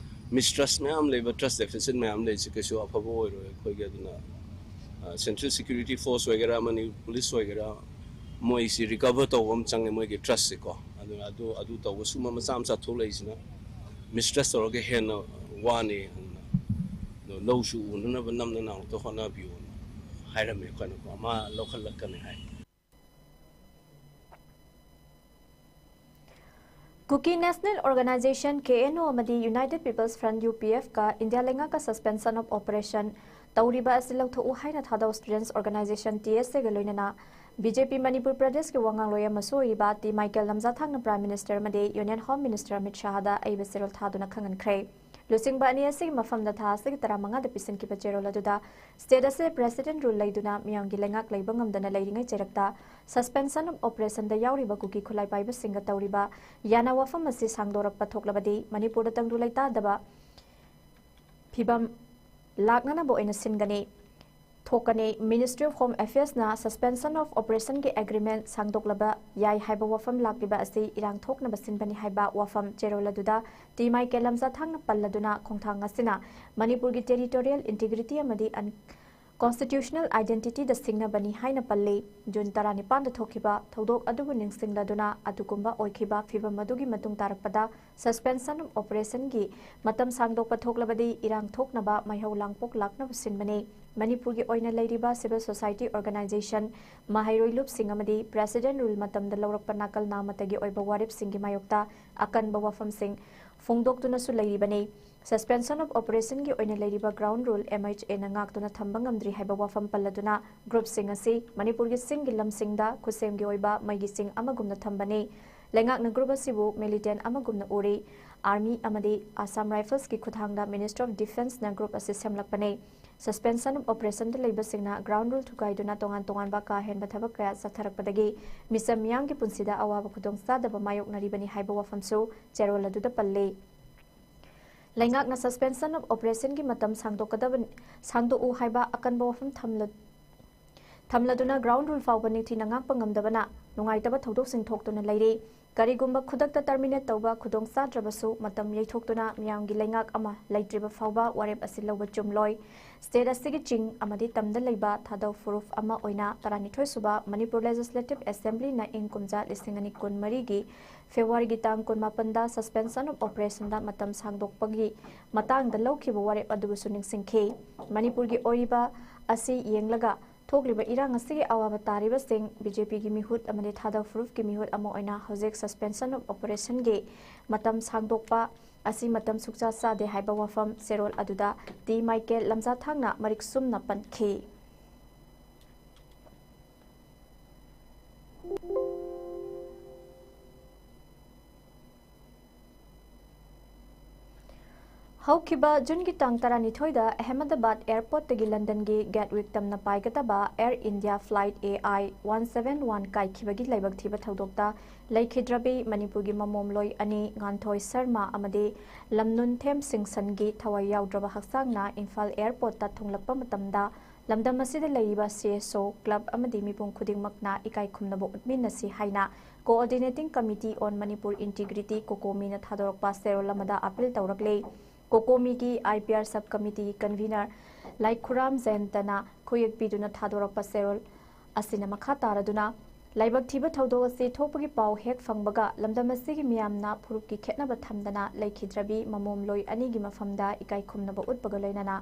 ꯃꯤꯁꯇ꯭ꯔꯁ ꯃꯌꯥꯝ ꯂꯩꯕ, ꯇ꯭ꯔꯁ ꯗꯦꯐꯤꯁꯤꯠ ꯃꯌꯥꯝ ꯂꯩꯔꯤꯁꯦ ꯀꯩꯁꯨ ꯑꯐꯕ ꯑꯣꯏꯔꯣꯏ ꯑꯩꯈꯣꯏꯒꯤ꯫ ꯑꯗꯨꯅ, ꯑ, ꯁꯦꯟꯇ꯭ꯔꯦꯜ ꯁꯦꯀ꯭ꯌꯨꯔꯤꯇꯤ ꯐꯣꯔꯁ ꯑꯣꯏꯒꯦꯔꯥ, ꯃꯅꯤꯄꯨꯔ ꯄꯨꯂꯤꯁ ꯑꯣꯏꯒꯦꯔꯥ, ꯃꯣꯏꯁꯤ ꯔꯤꯀꯚꯔ ꯇꯧꯕ ꯑꯃ ꯆꯪꯉꯦ, ꯃꯣꯏꯒꯤ ꯇ꯭ꯔꯁꯁꯦꯀꯣ꯫ ꯑꯗꯨ ꯑꯗꯨ ꯇꯧꯕ ꯁꯨꯝꯕ ꯃꯆꯥ ꯃꯆꯥ ꯊꯣꯛꯂꯛꯏꯁꯤꯅ ꯃꯤꯁꯇ꯭ꯔꯦꯁ ꯇꯧꯔꯒ ꯍꯦꯟꯅ ꯋꯥꯅꯤ꯫ ꯑꯗꯣ ꯂꯧꯁꯨ ꯎꯅꯅꯕ ꯅꯝꯅ ꯅꯥꯎꯇ ꯍꯣꯠꯅꯕꯤꯌꯨꯅ ꯍꯥꯏꯔꯝꯃꯦ꯫ ꯑꯩꯈꯣꯏꯅꯀꯣ ꯃꯥ ꯂꯧꯈꯠꯂꯛꯀꯅꯤ ꯍꯥꯏ꯫ Kuki National Organisation, K N O, ꯑꯃꯗꯤ United People's Front, U P F, ꯀ ꯏꯟꯗꯤꯌꯥ ꯂꯩꯉꯥꯛꯀ Suspension of Operation ꯇꯧꯔꯤꯕ ꯑꯁꯤ ꯂꯧꯊꯣꯛꯎ ꯍꯥꯏꯅ Thadou Students Organisation, T S A, ꯒ ꯂꯣꯏꯅꯅ B J P ꯃꯅꯤꯄꯨꯔ ꯄ꯭ꯔꯗꯦꯁꯀꯤ ꯋꯥ ꯉꯥꯡꯂꯣꯏ ꯑꯃꯁꯨ ꯑꯣꯏꯔꯤꯕ ꯇꯤ ꯃꯥꯏꯀꯦꯜ ꯂꯝꯖꯥꯊꯥꯡꯅ Prime Minister ꯑꯃꯗꯤ Union Home Minister ꯑꯃꯤꯠ ꯁꯥꯍꯗ ꯑꯏꯕ ꯆꯦꯔꯣꯜ ꯊꯥꯗꯨꯅ ꯈꯪꯍꯟꯈ꯭ꯔꯦ꯫ ꯂꯨꯆꯤꯡꯕ ꯑꯅꯤ ꯑꯁꯤꯒꯤ ꯃꯐꯝꯗ ꯊꯥ ꯑꯁꯤꯒꯤ ꯇꯔꯥꯃꯉꯥꯗ ꯄꯤꯁꯤꯟꯈꯤꯕ ꯆꯦꯔꯣꯜ ꯑꯗꯨꯗ state ꯑꯁꯤ President Rule ꯂꯩꯗꯨꯅ ꯃꯤꯌꯥꯝꯒꯤ ꯂꯩꯉꯥꯛ ꯂꯩꯕ ꯉꯝꯗꯅ ꯂꯩꯔꯤꯉꯩ ꯆꯩꯔꯛꯇ Suspension of Operation ꯗ ꯌꯥꯎꯔꯤꯕ ꯀꯨꯀꯤ ꯈꯨꯠꯂꯥꯏ ꯄꯥꯏꯕꯁꯤꯡꯒ ꯇꯧꯔꯤꯕ ꯌꯥꯅ ꯋꯥꯐꯝ ꯑꯁꯤ ꯁꯥꯡꯗꯣꯔꯛꯄ ꯊꯣꯛꯂꯕꯗꯤ ꯃꯅꯤꯄꯨꯔꯗ ꯇꯪꯗꯨ ꯂꯩꯇꯥꯗꯕ ꯐꯤꯕꯝ ꯂꯥꯛꯅꯅꯕ ꯑꯣꯏꯅ ꯁꯤꯟꯒꯅꯤ, ꯊꯣꯛꯀꯅꯤ꯫ Ministry of Home Affairs ꯅ Suspension of Operation ꯒꯤ agreement ꯁꯥꯡꯗꯣꯛꯂꯕ ꯌꯥꯏ ꯍꯥꯏꯕ ꯋꯥꯐꯝ ꯂꯥꯛꯂꯤꯕ ꯑꯁꯤ ꯏꯔꯥꯡ ꯊꯣꯛꯅꯕ ꯁꯤꯟꯕꯅꯤ ꯍꯥꯏꯕ ꯋꯥꯐꯝ ꯆꯦꯔꯣꯜ ꯑꯗꯨꯗ ꯇꯤ ꯃꯥꯏꯀꯦꯜ ꯂꯝꯖꯥꯊꯥꯡꯅ ꯄꯜꯂꯗꯨꯅ ꯈꯣꯡꯊꯥꯡ ꯑꯁꯤꯅ ꯃꯅꯤꯄꯨꯔꯒꯤ territorial integrity ꯑꯃꯗꯤ constitutional identity ꯗ ꯁꯤꯡꯅꯕꯅꯤ ꯍꯥꯏꯅ ꯄꯜꯂꯤ꯫ ꯖꯨꯟ ꯇꯔꯥꯅꯤꯄꯥꯟꯗ ꯊꯣꯛꯈꯤꯕ ꯊꯧꯗꯣꯛ ꯑꯗꯨꯕꯨ ꯅꯤꯡꯁꯤꯡꯂꯗꯨꯅ ꯑꯗꯨꯒꯨꯝꯕ ꯑꯣꯏꯈꯤꯕ ꯐꯤꯚꯝ ꯑꯗꯨꯒꯤ ꯃꯇꯨꯡ ꯇꯥꯔꯛꯄꯗ Suspension of Operation ꯒꯤ ꯃꯇꯝ ꯁꯥꯡꯗꯣꯛꯄ ꯊꯣꯛꯂꯕꯗꯤ ꯏꯔꯥꯡ ꯊꯣꯛꯅꯕ ꯃꯩꯍꯧ ꯂꯥꯡꯄꯣꯛ ꯂꯥꯛꯅꯕ ꯁꯤꯟꯕꯅꯤ꯫ ꯃꯅꯤꯄꯨꯔꯒꯤ ꯑꯣꯏꯅ ꯂꯩꯔꯤꯕ civil society organisation, ꯃꯍꯩꯔꯣꯏ ꯂꯨꯞꯁꯤꯡ ꯑꯃꯗꯤ President Rule ꯃꯇꯝꯗ ꯂꯧꯔꯛꯄ ꯅꯥꯀꯜ ꯅꯥꯃꯇꯒꯤ ꯑꯣꯏꯕ ꯋꯥꯔꯦꯞꯁꯤꯡꯒꯤ ꯃꯥꯌꯣꯛꯇ ꯑꯀꯟꯕ ꯋꯥꯐꯝꯁꯤꯡ ꯐꯣꯡꯗꯣꯛꯇꯨꯅꯁꯨ ꯂꯩꯔꯤꯕꯅꯤ꯫ Suspension of Operation ꯒꯤ ꯑꯣꯏꯅ ꯂꯩꯔꯤꯕ ground rule M H A ꯅ ꯉꯥꯛꯇꯨꯅ ꯊꯝꯕ ꯉꯝꯗ꯭ꯔꯤ ꯍꯥꯏꯕ ꯋꯥꯐꯝ ꯄꯜꯂꯗꯨꯅ group ꯁꯤꯡ ꯑꯁꯤ ꯃꯅꯤꯄꯨꯔꯒꯤ ꯆꯤꯡꯒꯤ ꯂꯝꯁꯤꯡꯗ ꯈꯨꯠꯁꯦꯝꯒꯤ ꯑꯣꯏꯕ ꯃꯩꯒꯤ ꯆꯤꯡ ꯑꯃꯒꯨꯝꯅ ꯊꯝꯕꯅꯤ꯫ ꯂꯩꯉꯥꯛꯅ group ꯑꯁꯤꯕꯨ militant ꯑꯃꯒꯨꯝꯅ ꯎꯔꯤ꯫ Army ꯑꯃꯗꯤ Assam Rifles ꯀꯤ ꯈꯨꯠꯊꯥꯡꯗ Ministry of Defence ꯅ group ꯑꯁꯤ ꯁꯦꯝꯂꯛꯄꯅꯤ꯫ Suspension of Operation the ꯂꯩꯕꯁꯤꯡꯅ ground rule ꯊꯨꯒꯥꯏꯗꯨꯅ ꯇꯣꯉꯥꯟ ꯇꯣꯉꯥꯟꯕ ꯀꯥ ꯍꯦꯟꯕ ꯊꯕꯛ ꯀꯌꯥ ꯆꯠꯊꯔꯛꯄꯗꯒꯤ ꯃꯤꯆꯝ ꯃꯤꯌꯥꯝꯒꯤ ꯄꯨꯟꯁꯤꯗ ꯑꯋꯥꯕ ꯈꯨꯗꯣꯡꯆꯥꯗꯕ ꯃꯥꯌꯣꯛꯅꯔꯤꯕꯅꯤ ꯍꯥꯏꯕ ꯋꯥꯐꯝꯁꯨ ꯆꯦꯔꯣꯜ ꯑꯗꯨꯗ ꯄꯜꯂꯤ꯫ ꯂꯩꯉꯥꯛꯅ Suspension of Operation ꯒꯤ ꯃꯇꯝ ꯁꯥꯡꯗꯣꯛꯀꯗꯕ, ꯁꯥꯡꯗꯣꯛꯎ ꯍꯥꯏꯕ ꯑꯀꯟꯕ ꯋꯥꯐꯝ ꯊꯝꯂ-, ꯊꯝꯂꯗꯨꯅ ground rule ꯐꯥꯎꯕ ꯅꯤꯡꯊꯤꯅ ꯉꯥꯛꯄ ꯉꯝꯗꯕꯅ ꯅꯨꯡꯉꯥꯏꯇꯕ ꯊꯧꯗꯣꯛꯁꯤꯡ ꯊꯣꯛꯇꯨꯅ ꯂꯩꯔꯤ꯫ ꯀꯔꯤꯒꯨꯝꯕ ꯈꯨꯗꯛꯇ ꯇꯔꯃꯤꯅꯦꯠ ꯇꯧꯕ ꯈꯨꯗꯣꯡ ꯆꯥꯗ꯭ꯔꯕꯁꯨ, ꯃꯇꯝ ꯌꯩꯊꯣꯛꯇꯨꯅ ꯃꯤꯌꯥꯝꯒꯤ ꯂꯩꯉꯥꯛ ꯑꯃ ꯂꯩꯇ꯭ꯔꯤꯕ ꯐꯥꯎꯕ ꯋꯥꯔꯦꯞ ꯑꯁꯤ ꯂꯧꯕ ꯆꯨꯝꯂꯣꯏ꯫ ꯁ꯭ꯇꯦꯠ ꯑꯁꯤꯒꯤ ꯆꯤꯡ ꯑꯃꯗꯤ ꯇꯝꯗ ꯂꯩꯕ ꯊꯥꯗꯧ ꯐꯨꯔꯨꯞ ꯑꯃ ꯑꯣꯏꯅ ꯇꯔꯥꯅꯤꯊꯣꯏ ꯁꯨꯕ ꯃꯅꯤꯄꯨꯔ ꯂꯦꯖꯤꯁꯂꯦꯇꯤꯚ ꯑꯦꯁꯦꯝꯕ꯭ꯂꯤꯅ ꯏꯪ ꯀꯨꯝꯖꯥ ꯂꯤꯁꯤꯡ ꯑꯅꯤ ꯀꯨꯟꯃꯔꯤꯒꯤ ꯐꯦꯕ꯭ꯔꯨꯋꯥꯔꯤꯒꯤ ꯇꯥꯡ ꯀꯨꯟꯃꯥꯄꯟꯗ ꯁꯁꯄꯦꯟꯁꯟ ꯑꯣꯐ ꯑꯣꯄꯔꯦꯁꯟꯗ ꯃꯇꯝ ꯁꯥꯡꯗꯣꯛꯄꯒꯤ ꯃꯇꯥꯡꯗ ꯂꯧꯈꯤꯕ ꯋꯥꯔꯦꯞ ꯑꯗꯨꯕꯨꯁꯨ ꯅꯤꯡꯁꯤꯡꯈꯤ꯫ ꯃꯅꯤꯄꯨꯔꯒꯤ ꯑꯣꯏꯔꯤꯕ ꯑꯁꯤ ꯌꯦꯡꯂꯒ ꯊꯣꯛꯂꯤꯕ ꯏꯔꯥꯡ ꯑꯁꯤꯒꯤ ꯑꯋꯥꯕ ꯇꯥꯔꯤꯕꯁꯤꯡ ꯕꯤ ꯖꯦ ꯄꯤꯒꯤ ꯃꯤꯍꯨꯠ ꯑꯃꯗꯤ ꯊꯥꯗꯧ ꯐꯨꯔꯨꯞꯀꯤ ꯃꯤꯍꯨꯠ ꯑꯃ ꯑꯣꯏꯅ ꯍꯧꯖꯤꯛ ꯁꯁꯄꯦꯟꯁꯟ ꯑꯣꯐ ꯑꯣꯄꯔꯦꯁꯟꯒꯤ ꯃꯇꯝ ꯁꯥꯡꯗꯣꯛꯄ ꯑꯁꯤ ꯃꯇꯝ ꯁꯨꯛꯆꯥ ꯆꯥꯗꯦ ꯍꯥꯏꯕ ꯋꯥꯐꯝ ꯆꯦꯔꯣꯜ ꯑꯗꯨꯗ ꯇꯤ ꯃꯥꯏꯀꯦꯜ ꯂꯝꯖꯥꯊꯥꯡꯅ ꯃꯔꯤꯛ ꯆꯨꯝꯅ ꯄꯟꯈꯤ꯫ ꯍꯧꯈꯤꯕ ꯖꯨꯟꯒꯤ ꯇꯥꯡ ꯇꯔꯥꯅꯤꯊꯣꯏꯗ ꯑꯍꯃꯗꯕꯥꯗ ꯑꯦꯌꯔꯄꯣꯔꯠꯇꯒꯤ ꯂꯟꯗꯟꯒꯤ ꯒꯦꯠꯋꯤꯛ ꯇꯝꯅ ꯄꯥꯏꯒꯗꯕ air India flight A I one seven one ꯀꯥꯏꯈꯤꯕꯒꯤ ꯂꯥꯏꯕꯛ ꯊꯤꯕ ꯊꯧꯗꯣꯛꯇ ꯂꯩꯈꯤꯗ꯭ꯔꯕꯤ ꯃꯅꯤꯄꯨꯔꯒꯤ ꯃꯃꯣꯝꯂꯣꯏ ꯑꯅꯤ ꯉꯥꯟꯊꯣꯏ ꯁꯔꯃ ꯑꯃꯗꯤ ꯂꯝꯅꯨꯟꯊꯦꯝ ꯁꯤꯡꯁꯟꯒꯤ ꯊꯋꯥꯏ ꯌꯥꯎꯗ꯭ꯔꯕ ꯍꯛꯆꯥꯡꯅ ꯏꯝꯐꯥꯜ ꯑꯦꯌꯔꯄꯣꯔꯠꯇ ꯊꯨꯡꯂꯛꯄ ꯃꯇꯝꯗ ꯂꯝꯗꯝ ꯑꯁꯤꯗ ꯂꯩꯔꯤꯕ ꯁꯤ ꯑꯦꯁ ꯑꯣ, ꯀ꯭ꯂꯕ ꯑꯃꯗꯤ ꯃꯤꯄꯨꯝ ꯈꯨꯗꯤꯡꯃꯛꯅ ꯏꯀꯥꯏ ꯈꯨꯝꯅꯕ ꯎꯠꯃꯤꯟꯅꯁꯤ ꯍꯥꯏꯅ Coordinating Committee on Manipur Integrity, ꯀꯣꯀꯣꯃꯤꯅ ꯊꯥꯗꯣꯔꯛꯄ ꯆꯦꯔꯣꯜ ꯑꯃꯗ ꯑꯥꯄꯤꯜ ꯇꯧꯔꯛꯂꯦ꯫ ꯀꯣꯀꯣꯃꯤꯒꯤ ꯑꯥꯏ ꯄꯤ ꯑꯥꯔ ꯁꯕ ꯀꯃꯤꯇꯤꯒꯤ ꯀꯟꯚꯤꯅꯔ ꯂꯥꯏꯈꯨꯔꯥꯝ ꯖꯌꯟꯇꯅ ꯈꯨꯌꯦꯛ ꯄꯤꯗꯨꯅ ꯊꯥꯗꯣꯔꯛꯄ ꯆꯦꯔꯣꯜ ꯑꯁꯤꯅ ꯃꯈꯥ ꯇꯥꯔꯗꯨꯅ, ꯂꯥꯏꯕꯛ ꯊꯤꯕ ꯊꯧꯗꯣꯛ ꯑꯁꯤ ꯊꯣꯛꯄꯒꯤ ꯄꯥꯎ ꯍꯦꯛ ꯐꯪꯕꯒ ꯂꯝꯗꯝ ꯑꯁꯤꯒꯤ ꯃꯤꯌꯥꯝꯅ ꯐꯨꯔꯨꯞꯀꯤ ꯈꯦꯠꯅꯕ ꯊꯝꯗꯅ ꯂꯩꯈꯤꯗ꯭ꯔꯕꯤ ꯃꯃꯣꯝꯂꯣꯏ ꯑꯅꯤꯒꯤ ꯃꯐꯝꯗ ꯏꯀꯥꯏ ꯈꯨꯝꯅꯕ ꯎꯠꯄꯒ ꯂꯣꯏꯅꯅ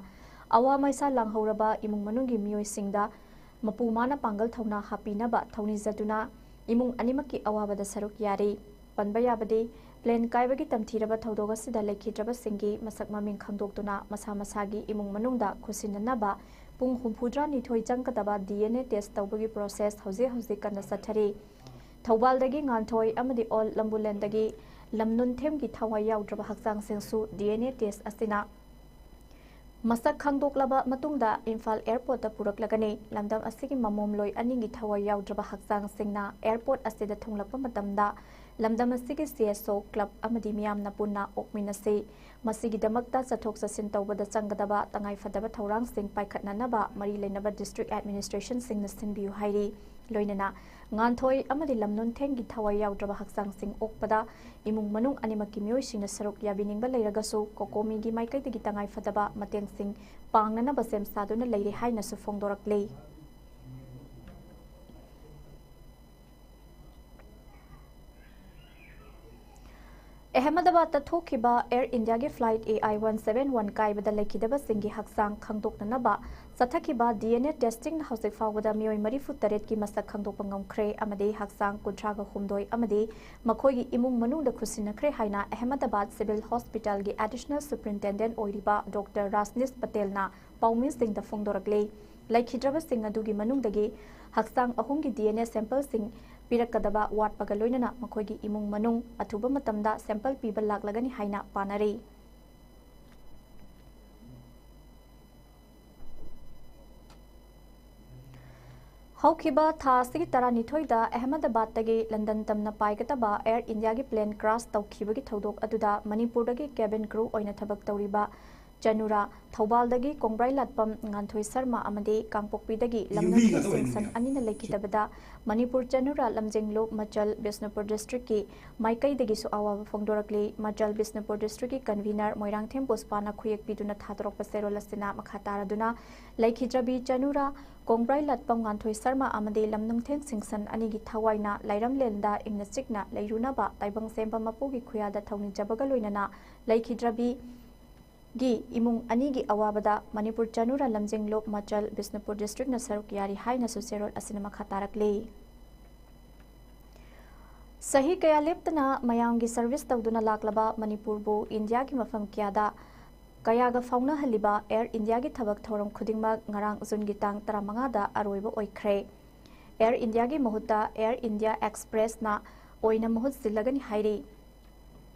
ꯑꯋꯥ ꯃꯩꯁꯥ ꯂꯥꯡꯍꯧꯔꯕ ꯏꯃꯨꯡ ꯃꯅꯨꯡꯒꯤ ꯃꯤꯑꯣꯏꯁꯤꯡꯗ ꯃꯄꯨ ꯃꯥꯅ ꯄꯥꯡꯒꯜ ꯊꯧꯅꯥ ꯍꯥꯞꯄꯤꯅꯕ ꯊꯧꯅꯤꯖꯗꯨꯅ ꯏꯃꯨꯡ ꯑꯅꯤꯃꯛꯀꯤ ꯑꯋꯥꯕꯗ ꯁꯔꯨꯛ ꯌꯥꯔꯤ꯫ ꯄꯟꯕ ꯌꯥꯕꯗꯤ, ꯄ꯭ꯂꯦꯟ ꯀꯥꯏꯕꯒꯤ ꯇꯝꯊꯤꯔꯕ ꯊꯧꯗꯣꯛ ꯑꯁꯤꯗ ꯂꯩꯈꯤꯗ꯭ꯔꯕꯁꯤꯡꯒꯤ ꯃꯁꯛ ꯃꯃꯤꯡ ꯈꯪꯗꯣꯛꯇꯨꯅ ꯃꯁꯥ ꯃꯁꯥꯒꯤ ꯏꯃꯨꯡ ꯃꯅꯨꯡꯗ ꯈꯨꯠꯁꯤꯟꯅꯅꯕ ꯄꯨꯡ ꯍꯨꯝꯐꯨꯇꯔꯥ ꯅꯤꯊꯣꯏ ꯆꯪꯒꯗꯕ ꯗꯤ ꯑꯦꯟ ꯑꯦ ꯇꯦꯁ ꯇꯧꯕꯒꯤ ꯄ꯭ꯔꯣꯁꯦꯁ ꯍꯧꯖꯤꯛ ꯍꯧꯖꯤꯛ ꯀꯟꯅ ꯆꯠꯊꯔꯤ꯫ ꯊꯧꯕꯥꯜꯗꯒꯤ ꯉꯥꯟꯊꯣꯏ ꯑꯃꯗꯤ ꯑꯣꯜ ꯂꯝꯕꯨꯂꯦꯟꯗꯒꯤ ꯂꯝꯅꯨꯟꯊꯦꯝꯒꯤ ꯊꯋꯥꯏ ꯌꯥꯎꯗ꯭ꯔꯕ ꯍꯛꯆꯥꯡꯁꯤꯡꯁꯨ ꯗꯤ ꯑꯦꯟ ꯑꯦ ꯇꯦꯁ ꯑꯁꯤꯅ ꯃꯁꯛ ꯈꯪꯗꯣꯛꯂꯕ ꯃꯇꯨꯡꯗ ꯏꯝꯐꯥꯜ ꯑꯦꯌꯔꯄꯣꯔꯠꯇ ꯄꯨꯔꯛꯂꯒꯅꯤ꯫ ꯂꯝꯗꯝ ꯑꯁꯤꯒꯤ ꯃꯃꯣꯝꯂꯣꯏ ꯑꯅꯤꯒꯤ ꯊꯋꯥꯏ ꯌꯥꯎꯗ꯭ꯔꯕ ꯍꯛꯆꯥꯡꯁꯤꯡꯅ ꯑꯦꯌꯔꯄꯣꯔꯠ ꯑꯁꯤꯗ ꯊꯨꯡꯂꯛꯄ ꯃꯇꯝꯗ ꯂꯝꯗꯝ ꯑꯁꯤꯒꯤ ꯁꯤ ꯑꯦꯁ ꯑꯣ, ꯀ꯭ꯂꯕ ꯑꯃꯗꯤ ꯃꯤꯌꯥꯝꯅ ꯄꯨꯟꯅ ꯑꯣꯛꯃꯤꯟꯅꯁꯤ꯫ ꯃꯁꯤꯒꯤꯗꯃꯛꯇ ꯆꯠꯊꯣꯛ ꯆꯠꯁꯤꯟ ꯇꯧꯕꯗ ꯆꯪꯒꯗꯕ ꯇꯉꯥꯏꯐꯗꯕ ꯊꯧꯔꯥꯡꯁꯤꯡ ꯄꯥꯏꯈꯠꯅꯅꯕ ꯃꯔꯤ ꯂꯩꯅꯕ ꯗꯤꯁꯇ꯭ꯔꯤꯛ ꯑꯦꯗꯃꯤꯅꯤꯁꯇ꯭ꯔꯦꯁꯟꯁꯤꯡꯅ ꯁꯤꯟꯕꯤꯌꯨ ꯍꯥꯏꯔꯤ꯫ ꯂꯣꯏꯅꯅ ꯉꯥꯟꯊꯣꯏ ꯑꯃꯗꯤ ꯂꯝꯅꯨꯡꯊꯦꯡꯒꯤ ꯊꯋꯥꯏ ꯌꯥꯎꯗ꯭ꯔꯕ ꯍꯛꯆꯥꯡꯁꯤꯡ ꯑꯣꯛꯄꯗ ꯏꯃꯨꯡ ꯃꯅꯨꯡ ꯑꯅꯤꯃꯛꯀꯤ ꯃꯤꯑꯣꯏꯁꯤꯡꯅ ꯁꯔꯨꯛ ꯌꯥꯕꯤꯅꯤꯡꯕ ꯂꯩꯔꯒꯁꯨ ꯀꯣꯀꯣꯃꯤꯒꯤ ꯃꯥꯏꯀꯩꯗꯒꯤ ꯇꯉꯥꯏ ꯐꯗꯕ ꯃꯇꯦꯡꯁꯤꯡ ꯄꯥꯡꯅꯅꯕ ꯁꯦꯝ ꯁꯥꯗꯨꯅ ꯂꯩꯔꯦ ꯍꯥꯏꯅꯁꯨ ꯐꯣꯡꯗꯣꯔꯛꯂꯤ꯫ ꯑꯍꯃꯗꯥꯕꯥꯗꯇ ꯊꯣꯛꯈꯤꯕ ꯑꯦꯌꯔ ꯏꯟꯗꯤꯌꯥꯒꯤ flight A I one seven one ꯀꯥꯏꯕꯗ ꯂꯩꯈꯤꯗꯕꯁꯤꯡꯒꯤ ꯍꯛꯆꯥꯡ ꯈꯪꯗꯣꯛꯅꯅꯕ ꯆꯠꯊꯈꯤꯕ ꯗꯤ ꯑꯦꯟ ꯑꯦ ꯇꯦꯁꯇꯤꯡꯅ ꯍꯧꯖꯤꯛ ꯐꯥꯎꯕꯗ ꯃꯤꯑꯣꯏ ꯃꯔꯤꯐꯨ ꯇꯔꯦꯠꯀꯤ ꯃꯁꯛ ꯈꯪꯗꯣꯛꯄ ꯉꯝꯈ꯭ꯔꯦ ꯑꯃꯗꯤ ꯍꯛꯆꯥꯡ ꯀꯨꯟꯊ꯭ꯔꯥꯒ ꯍꯨꯝꯗꯣꯏ ꯑꯃꯗꯤ ꯃꯈꯣꯏꯒꯤ ꯏꯃꯨꯡ ꯃꯅꯨꯡꯗ ꯈꯨꯠꯁꯤꯟꯅꯈ꯭ꯔꯦ ꯍꯥꯏꯅ ꯑꯍꯃꯗꯥꯕꯥꯗ ꯁꯤꯚꯤꯜ ꯍꯣꯁꯄꯤꯇꯥꯜꯒꯤ ꯑꯦꯗꯤꯁꯅꯦꯜ ꯁꯨꯄ꯭ꯔꯤꯟꯇꯦꯟꯗꯦꯟꯠ ꯑꯣꯏꯔꯤꯕ ꯗꯣꯛꯇꯔ ꯔꯥꯖꯅꯤꯁ ꯄꯇꯦꯜꯅ ꯄꯥꯎꯃꯤꯁꯤꯡꯗ ꯐꯣꯡꯗꯣꯔꯛꯂꯤ꯫ ꯂꯩꯈꯤꯗ꯭ꯔꯕꯁꯤꯡ ꯑꯗꯨꯒꯤ ꯃꯅꯨꯡꯗꯒꯤ ꯍꯛꯆꯥꯡ ꯑꯍꯨꯝꯒꯤ ꯗꯤ ꯑꯦꯟ ꯑꯦ ꯁꯦꯝꯄꯜꯁꯤꯡ ꯄꯤꯔꯛꯀꯗꯕ ꯋꯥꯠꯄꯒ ꯂꯣꯏꯅꯅ ꯃꯈꯣꯏꯒꯤ ꯏꯃꯨꯡ ꯃꯅꯨꯡ ꯑꯊꯨꯕ ꯃꯇꯝꯗ ꯁꯦꯝꯄꯜ ꯄꯤꯕ ꯂꯥꯛꯂꯒꯅꯤ ꯍꯥꯏꯅ ꯄꯥꯅꯔꯤ꯫ ꯍꯧꯈꯤꯕ ꯊꯥ ꯑꯁꯤꯒꯤ ꯇꯔꯥꯅꯤꯊꯣꯏꯗ ꯑꯍꯃꯗꯥꯕꯥꯗꯇꯒꯤ ꯂꯟꯗꯟ ꯇꯝꯅ ꯄꯥꯏꯒꯗꯕ ꯑꯦꯌꯔ ꯏꯟꯗꯤꯌꯥꯒꯤ ꯄ꯭ꯂꯦꯟ ꯀ꯭ꯔꯥꯁ ꯇꯧꯈꯤꯕꯒꯤ ꯊꯧꯗꯣꯛ ꯑꯗꯨꯗ ꯃꯅꯤꯄꯨꯔꯗꯒꯤ ꯀꯦꯕꯤꯟ ꯀ꯭ꯔꯨ ꯑꯣꯏꯅ ꯊꯕꯛ ꯇꯧꯔꯤꯕ ꯆꯅꯨꯔꯥ, ꯊꯧꯕꯥꯜꯗꯒꯤ ꯀꯣꯡꯕ꯭ꯔꯥꯏ ꯂꯥꯠꯄꯝ ꯉꯥꯟꯊꯣꯏ ꯁꯔꯃ ꯑꯃꯗꯤ ꯀꯥꯡꯄꯣꯛꯄꯤꯗꯒꯤ ꯂꯝꯅꯝꯊꯦꯡ ꯁꯤꯡꯁꯟ ꯑꯅꯤꯅ ꯂꯩꯈꯤꯗꯕꯗ ꯃꯅꯤꯄꯨꯔ ꯆꯅꯨꯔꯥ ꯂꯝꯖꯤꯡꯂꯨꯞ ꯃꯆꯜ ꯕꯤꯁꯅꯨꯄꯨꯔ ꯗꯤꯁꯇ꯭ꯔꯤꯛꯀꯤ ꯃꯥꯏꯀꯩꯗꯒꯤꯁꯨ ꯑꯋꯥꯕ ꯐꯣꯡꯗꯣꯔꯛꯂꯤ꯫ ꯃꯆꯜ ꯕꯤꯁꯅꯨꯄꯨꯔ ꯗꯤꯁꯇ꯭ꯔꯤꯛꯀꯤ ꯀꯟꯚꯤꯅꯔ ꯃꯣꯏꯔꯥꯡꯊꯦꯝ ꯄꯨꯁꯄꯥꯅ ꯈꯨꯌꯦꯛ ꯄꯤꯗꯨꯅ ꯊꯥꯗꯣꯔꯛꯄ ꯆꯦꯔꯣꯜ ꯑꯁꯤꯅ ꯃꯈꯥ ꯇꯥꯔꯗꯨꯅ ꯂꯩꯈꯤꯗ꯭ꯔꯕꯤ ꯆꯅꯨꯔꯥ, ꯀꯣꯡꯕ꯭ꯔꯥꯏ ꯂꯥꯠꯄꯝ ꯉꯥꯟꯊꯣꯏ ꯁꯔꯃ ꯑꯃꯗꯤ ꯂꯝꯅꯝꯊꯦꯡ ꯁꯤꯡꯁꯟ ꯑꯅꯤꯒꯤ ꯊꯋꯥꯏꯅ ꯂꯥꯏꯔꯝꯂꯦꯟꯗ ꯏꯪꯅ ꯆꯤꯛꯅ ꯂꯩꯔꯨꯅꯕ ꯇꯥꯏꯕꯪ ꯁꯦꯝꯕ ꯃꯄꯨꯒꯤ ꯈꯨꯌꯥꯗ ꯊꯧꯅꯤꯖꯕꯒ ꯂꯣꯏꯅꯅ ꯂꯩꯈꯤꯗ꯭ꯔꯕꯤ ꯒꯤ ꯏꯃꯨꯡ ꯑꯅꯤꯒꯤ ꯑꯋꯥꯕꯗ ꯃꯅꯤꯄꯨꯔ ꯆꯅꯨꯔꯥ ꯂꯝꯖꯤꯡꯂꯨꯞ ꯃꯆꯜ ꯕꯤꯁꯅꯨꯄꯨꯔ ꯗꯤꯁꯇ꯭ꯔꯤꯛꯅ ꯁꯔꯨꯛ ꯌꯥꯔꯤ ꯍꯥꯏꯅꯁꯨ ꯆꯦꯔꯣꯜ ꯑꯁꯤꯅ ꯃꯈꯥ ꯇꯥꯔꯛꯂꯤ꯫ ꯆꯍꯤ ꯀꯌꯥ ꯂꯦꯞꯇꯅ ꯃꯌꯥꯝꯒꯤ ꯁꯔꯚꯤꯁ ꯇꯧꯗꯨꯅ ꯂꯥꯛꯂꯕ ꯃꯅꯤꯄꯨꯔꯕꯨ ꯏꯟꯗꯤꯌꯥꯒꯤ ꯃꯐꯝ ꯀꯌꯥꯗ ꯀꯌꯥꯒ ꯐꯥꯎꯅꯍꯜꯂꯤꯕ ꯑꯦꯌꯔ ꯏꯟꯗꯤꯌꯥꯒꯤ ꯊꯕꯛ ꯊꯧꯔꯝ ꯈꯨꯗꯤꯡꯃꯛ ꯉꯔꯥꯡ ꯖꯨꯟꯒꯤ ꯇꯥꯡ ꯇꯔꯥꯃꯉꯥꯗ ꯑꯔꯣꯏꯕ ꯑꯣꯏꯈ꯭ꯔꯦ꯫ ꯑꯦꯌꯔ ꯏꯟꯗꯤꯌꯥꯒꯤ ꯃꯍꯨꯠꯇ ꯑꯦꯌꯔ ꯏꯟꯗꯤꯌꯥ ꯑꯦꯛꯁꯄ꯭ꯔꯦꯁꯅ ꯑꯣꯏꯅ ꯃꯍꯨꯠ ꯁꯤꯜꯂꯒꯅꯤ ꯍꯥꯏꯔꯤ꯫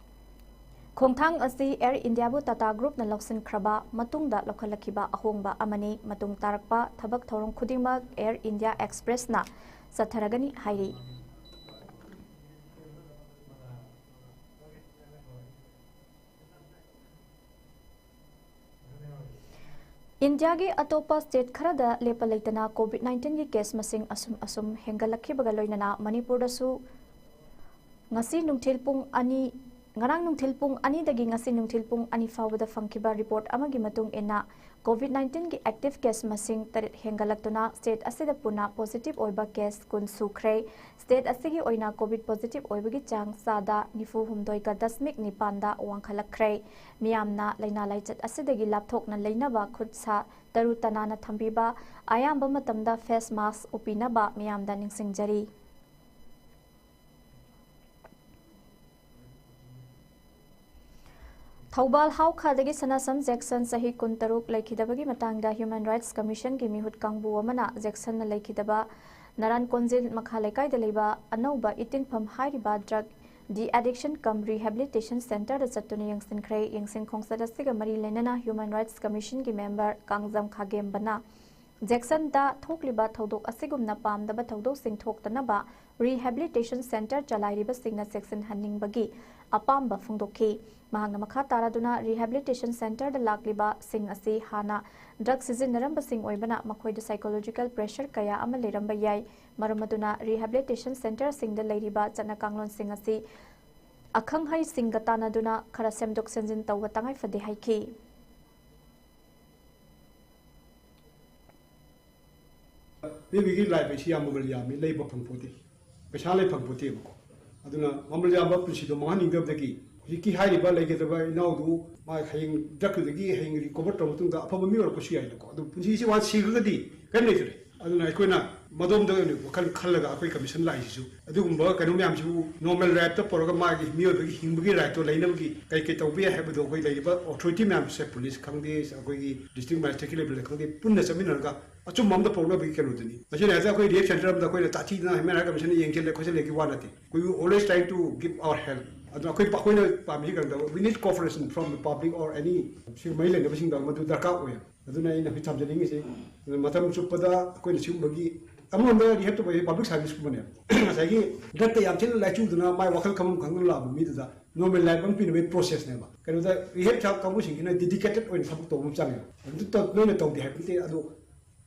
ꯈꯣꯡꯊꯥꯡ ꯑꯁꯤ ꯑꯦꯌꯔ ꯏꯟꯗꯤꯌꯥꯕꯨ ꯇꯥꯇꯥ ꯒ꯭ꯔꯨꯞꯅ ꯂꯧꯁꯤꯟꯈ꯭ꯔꯕ ꯃꯇꯨꯡꯗ ꯂꯧꯈꯠꯂꯛꯈꯤꯕ ꯑꯍꯣꯡꯕ ꯑꯃꯅꯤ꯫ ꯃꯇꯨꯡ ꯇꯥꯔꯛꯄ ꯊꯕꯛ ꯊꯧꯔꯝ ꯈꯨꯗꯤꯡꯃꯛ ꯑꯦꯌꯔ ꯏꯟꯗꯤꯌꯥ ꯑꯦꯛꯁꯄ꯭ꯔꯦꯁꯅ ꯆꯠꯊꯔꯒꯅꯤ ꯍꯥꯏꯔꯤ꯫ ꯏꯟꯗꯤꯌꯥꯒꯤ ꯑꯇꯣꯞꯄ ꯁ꯭ꯇꯦꯠ ꯈꯔꯗ ꯂꯦꯞꯄ ꯂꯩꯇꯅ ꯀꯣꯚꯤꯗ ꯅꯥꯏꯟꯇꯤꯟꯒꯤ ꯀꯦꯁ ꯃꯁꯤꯡ ꯑꯁꯨꯝ ꯑꯁꯨꯝ ꯍꯦꯟꯒꯠꯂꯛꯈꯤꯕꯒ ꯂꯣꯏꯅꯅ ꯃꯅꯤꯄꯨꯔꯗꯁꯨ ꯉꯁꯤ ꯅꯨꯡꯊꯤꯜ ꯄꯨꯡ ꯑꯅꯤ, ꯉꯔꯥꯡ ꯅꯨꯡꯊꯤꯜ ꯄꯨꯡ ꯑꯅꯤꯗꯒꯤ ꯉꯁꯤ ꯅꯨꯡꯊꯤꯜ ꯄꯨꯡ ꯑꯅꯤ ꯐꯥꯎꯕꯗ ꯐꯪꯈꯤꯕ ꯔꯤꯄꯣꯔꯠ ꯑꯃꯒꯤ ꯃꯇꯨꯡ ꯏꯟꯅ, ꯀꯣꯚꯤꯗ ꯅꯥꯏꯟꯇꯤꯟꯒꯤ ꯑꯦꯛꯇꯤꯚ ꯀꯦꯁ ꯃꯁꯤꯡ ꯇꯔꯦꯠ ꯍꯦꯟꯒꯠꯂꯛꯇꯨꯅ ꯁ꯭ꯇꯦꯠ ꯑꯁꯤꯗ ꯄꯨꯟꯅ ꯄꯣꯖꯤꯇꯤꯚ ꯑꯣꯏꯕ ꯀꯦꯁ ꯀꯨꯟ ꯁꯨꯈ꯭ꯔꯦ꯫ ꯁ꯭ꯇꯦꯠ ꯑꯁꯤꯒꯤ ꯑꯣꯏꯅ ꯀꯣꯚꯤꯗ ꯄꯣꯖꯤꯇꯤꯚ ꯑꯣꯏꯕꯒꯤ ꯆꯥꯡ ꯆꯥꯗ ꯅꯤꯐꯨ ꯍꯨꯝꯗꯣꯏꯒ ꯗꯁꯃꯤꯛ ꯅꯤꯄꯥꯟꯗ ꯋꯥꯡꯈꯠꯂꯛꯈ꯭ꯔꯦ꯫ ꯃꯤꯌꯥꯝꯅ ꯂꯥꯏꯅꯥ ꯂꯥꯏꯆꯠ ꯑꯁꯤꯗꯒꯤ ꯂꯥꯞꯊꯣꯛꯅ ꯂꯩꯅꯕ ꯈꯨꯠ ꯁꯥ ꯇꯔꯨ ꯇꯅꯥꯟꯅ ꯊꯝꯕꯤꯕ, ꯑꯌꯥꯝꯕ ꯃꯇꯝꯗ ꯐꯦꯁ ꯃꯥꯁꯛ ꯎꯞꯄꯤꯅꯕ ꯃꯤꯌꯥꯝꯗ ꯅꯤꯡꯁꯤꯡꯖꯔꯤ꯫ ꯊꯧꯕꯥꯜ ꯍꯥꯎꯈꯥꯗꯒꯤ ꯁꯅꯥꯁꯝ ꯖꯦꯛꯁꯟ ꯆꯍꯤ ꯀꯨꯟꯇꯔꯨꯛ ꯂꯩꯈꯤꯗꯕꯒꯤ ꯃꯇꯥꯡꯗ ꯍ꯭ꯌꯨꯃꯦꯟ ꯔꯥꯏꯠꯁ ꯀꯃꯤꯁꯟꯒꯤ ꯃꯤꯍꯨꯠ ꯀꯥꯡꯕꯨ ꯑꯃꯅ ꯖꯦꯛꯁꯟꯅ ꯂꯩꯈꯤꯗꯕ ꯅꯔꯥꯟ ꯀꯣꯟꯖꯤꯜ ꯃꯈꯥ ꯂꯩꯀꯥꯏꯗ ꯂꯩꯕ ꯑꯅꯧꯕ ꯏꯇꯤꯟꯐꯝ ꯍꯥꯏꯔꯤꯕ ꯗ꯭ꯔꯒ ꯗꯤ ꯑꯦꯗꯤꯛꯁꯟ ꯀꯝ ꯔꯤꯍꯦꯕꯤꯂꯤꯇꯦꯁꯟ ꯁꯦꯟꯇꯔꯗ ꯆꯠꯇꯨꯅ ꯌꯦꯡꯁꯤꯟꯈ꯭ꯔꯦ꯫ ꯌꯦꯡꯁꯤꯟ ꯈꯣꯡꯆꯠ ꯑꯁꯤꯒ ꯃꯔꯤ ꯂꯩꯅꯅ ꯍ꯭ꯌꯨꯃꯦꯟ ꯔꯥꯏꯠꯁ ꯀꯃꯤꯁꯟꯒꯤ ꯃꯦꯝꯕꯔ ꯀꯥꯡꯖꯝ ꯈꯥꯒꯦꯝꯕꯅ ꯖꯦꯛꯁꯟꯗ ꯊꯣꯛꯂꯤꯕ ꯊꯧꯗꯣꯛ ꯑꯁꯤꯒꯨꯝꯅ ꯄꯥꯝꯗꯕ ꯊꯧꯗꯣꯛꯁꯤꯡ ꯊꯣꯛꯇꯅꯕ ꯔꯤꯍꯦꯕꯤꯂꯤꯇꯦꯁꯟ ꯁꯦꯟꯇꯔ ꯆꯂꯥꯏꯔꯤꯕꯁꯤꯡꯅ ꯆꯦꯛꯁꯤꯟꯍꯟꯅꯤꯡꯕꯒꯤ ꯑꯄꯥꯝꯕ ꯐꯣꯡꯗꯣꯛꯈꯤ꯫ ꯃꯍꯥꯛꯅ ꯃꯈꯥ ꯇꯥꯔꯗꯨꯅ ꯔꯤꯍꯦꯕꯤꯂꯤꯇꯦꯁꯟ ꯁꯦꯟꯇꯔꯗ ꯂꯥꯛꯂꯤꯕꯁꯤꯡ ꯑꯁꯤ ꯍꯥꯟꯅ ꯗ꯭ꯔꯒ ꯁꯤꯖꯤꯟꯅꯔꯝꯕꯁꯤꯡ ꯑꯣꯏꯕꯅ ꯃꯈꯣꯏꯗ ꯁꯥꯏꯀꯣꯂꯣꯖꯤꯀꯦꯜ ꯄ꯭ꯔꯦꯁꯔ ꯀꯌꯥ ꯑꯃ ꯂꯩꯔꯝꯕ ꯌꯥꯏ꯫ ꯃꯔꯝ ꯑꯗꯨꯅ ꯔꯤꯍꯦꯕꯤꯂꯤꯇꯦꯁꯟ ꯁꯦꯟꯇꯔꯁꯤꯡꯗ ꯂꯩꯔꯤꯕ ꯆꯠꯅ ꯀꯥꯡꯂꯣꯟꯁꯤꯡ ꯑꯁꯤ ꯑꯈꯪꯍꯩꯁꯤꯡꯒ ꯇꯥꯟꯅꯗꯨꯅ ꯈꯔ ꯁꯦꯝꯗꯣꯛ ꯁꯦꯝꯖꯤꯟ ꯇꯧꯕ ꯇꯉꯥꯏ ꯐꯗꯦ ꯍꯥꯏꯈꯤ꯫ ꯃꯤꯑꯣꯏꯕꯒꯤ ꯂꯥꯏꯐ ꯑꯁꯤ ꯌꯥꯝ ꯃꯃꯜ ꯌꯥꯝꯃꯤ, ꯂꯩꯕ ꯐꯪꯄꯣꯠꯇꯦ, ꯄꯩꯁꯥ ꯂꯩ ꯐꯪꯄꯣꯠꯇꯦꯕꯀꯣ꯫ ꯑꯗꯨꯅ ꯃꯃꯜ ꯌꯥꯝꯕ ꯄꯨꯟꯁꯤꯗꯣ ꯃꯥꯡꯍꯟꯅꯤꯡꯗꯕꯗꯒꯤ ꯍꯧꯖꯤꯛꯀꯤ ꯍꯥꯏꯔꯤꯕ ꯂꯩꯒꯗꯕ ꯏꯅꯥꯎꯗꯨ ꯃꯥ ꯍꯌꯦꯡ ꯗ꯭ꯔꯒꯇꯨꯗꯒꯤ ꯍꯌꯦꯡ ꯔꯤꯀꯣꯚꯔ ꯇꯧꯔꯕ ꯃꯇꯨꯡꯗ ꯑꯐꯕ ꯃꯤ ꯑꯣꯏꯔꯛꯄꯁꯨ ꯌꯥꯏꯗꯀꯣ꯫ ꯑꯗꯨ ꯄꯨꯟꯁꯤꯁꯤ ꯋꯥꯟꯁ ꯁꯤꯈ꯭ꯔꯒꯗꯤ ꯀꯔꯤꯝ ꯂꯩꯇ꯭ꯔꯦ꯫ ꯑꯗꯨꯅ ꯑꯩꯈꯣꯏꯅ ꯃꯗꯣꯝꯗ ꯑꯣꯏꯅ ꯋꯥꯈꯜ ꯈꯜꯂꯒ ꯑꯩꯈꯣꯏ ꯀꯃꯤꯁꯟ ꯂꯥꯛꯏꯁꯤꯁꯨ ꯑꯗꯨꯒꯨꯝꯕ ꯀꯩꯅꯣ ꯃꯌꯥꯝꯁꯤꯕꯨ ꯅꯣꯔꯃꯦꯜ ꯔꯥꯏꯠꯇ ꯄꯨꯔꯒ ꯃꯥꯒꯤ ꯃꯤꯑꯣꯏꯕꯒꯤ ꯍꯤꯡꯕꯒꯤ ꯔꯥꯏꯠꯇꯣ ꯂꯩꯅꯕꯒꯤ ꯀꯩ ꯀꯩ ꯇꯧꯕ ꯌꯥꯏ ꯍꯥꯏꯕꯗꯣ ꯑꯩꯈꯣꯏ ꯂꯩꯔꯤꯕ ꯑꯣꯊꯣꯔꯤꯇꯤ ꯃꯌꯥꯝꯁꯦ, ꯄꯨꯂꯤꯁ ꯈꯪꯗꯦ, ꯑꯩꯈꯣꯏꯒꯤ ꯗꯤꯁꯇ꯭ꯔꯤꯛ ꯃꯦꯖꯤꯁꯇ꯭ꯔꯦꯠꯀꯤ ꯂꯦꯚꯦꯜꯗ ꯈꯪꯗꯦ, ꯄꯨꯟꯅ ꯆꯠꯃꯤꯟꯅꯔꯒ ꯑꯆꯨꯝꯕ ꯑꯝꯗ ꯄꯨꯔꯛꯅꯕꯒꯤ ꯀꯩꯅꯣꯗꯨꯅꯤ꯫ ꯃꯁꯤꯅ ꯍꯥꯏꯁꯦ ꯑꯩꯈꯣꯏ ꯔꯤꯍꯦꯕ ꯁꯦꯟꯇꯔ ꯑꯃꯗ ꯑꯩꯈꯣꯏꯅ ꯇꯥꯊꯤꯗꯅ ꯍ꯭ꯌꯨꯃꯦꯟ ꯔꯥꯏꯠ ꯀꯃꯤꯁꯟꯅ ꯌꯦꯡꯁꯤꯜꯂꯦ ꯈꯣꯠꯆꯜꯂꯦꯒꯤ ꯋꯥ ꯅꯠꯇꯦ꯫ We will always try to give our help. ꯑꯗꯨꯅ ꯑꯩꯈꯣꯏ, ꯑꯩꯈꯣꯏꯅ ꯄꯥꯝꯃꯤꯁꯤ ꯀꯩꯅꯣ ꯇꯧꯕ, we need cooperation from the public or any ꯁꯤ ꯃꯔꯤ ꯂꯩꯅꯕꯁꯤꯡꯗ ꯃꯗꯨ ꯗꯔꯀꯥꯔ ꯑꯣꯏ꯫ ꯑꯗꯨꯅ ꯑꯩꯅ ꯍꯧꯖꯤꯛ ꯊꯝꯖꯅꯤꯡꯉꯤꯁꯤ, ꯑꯗꯨꯅ ꯃꯇꯝ ꯆꯨꯞꯄꯗ ꯑꯩꯈꯣꯏꯅ ꯁꯤꯒꯨꯝꯕꯒꯤ ꯑꯃꯔꯣꯝꯗ ꯔꯤꯍꯦꯕ ꯇꯧꯕ ꯍꯥꯏꯁꯦ ꯄꯕ꯭ꯂꯤꯛ ꯁꯥꯔꯚꯤꯁꯀꯨꯝꯕꯅꯦꯕ꯫ ꯉꯁꯥꯏꯒꯤ ꯗ꯭ꯔꯒꯇ ꯌꯥꯝ ꯊꯤꯅ ꯂꯥꯏꯆꯨꯗꯅ ꯃꯥꯏ ꯋꯥꯈꯜ ꯈꯪꯐꯝ ꯈꯪꯗꯅ ꯂꯥꯛꯄ ꯃꯤꯗꯨꯗ ꯅꯣꯔꯃꯦꯜ ꯂꯥꯏꯐ ꯑꯃ ꯄꯤꯅꯕꯒꯤ ꯄ꯭ꯔꯣꯁꯦꯁꯅꯦꯕ꯫ ꯀꯩꯅꯣꯗ ꯔꯤꯍꯦꯕ ꯁꯥꯕ ꯀꯥꯡꯕꯨꯁꯤꯡꯁꯤꯅ ꯗꯦꯗꯤꯀꯦꯇꯦꯠ ꯑꯣꯏꯅ ꯊꯕꯛ ꯇꯧꯕ ꯑꯃ ꯆꯪꯉꯦꯕ꯫ ꯑꯗꯨ ꯇꯧ- ꯅꯣꯏꯅ ꯇꯧꯗꯦ ꯍꯥꯏꯕ ꯅꯠꯇꯦ, ꯑꯗꯣ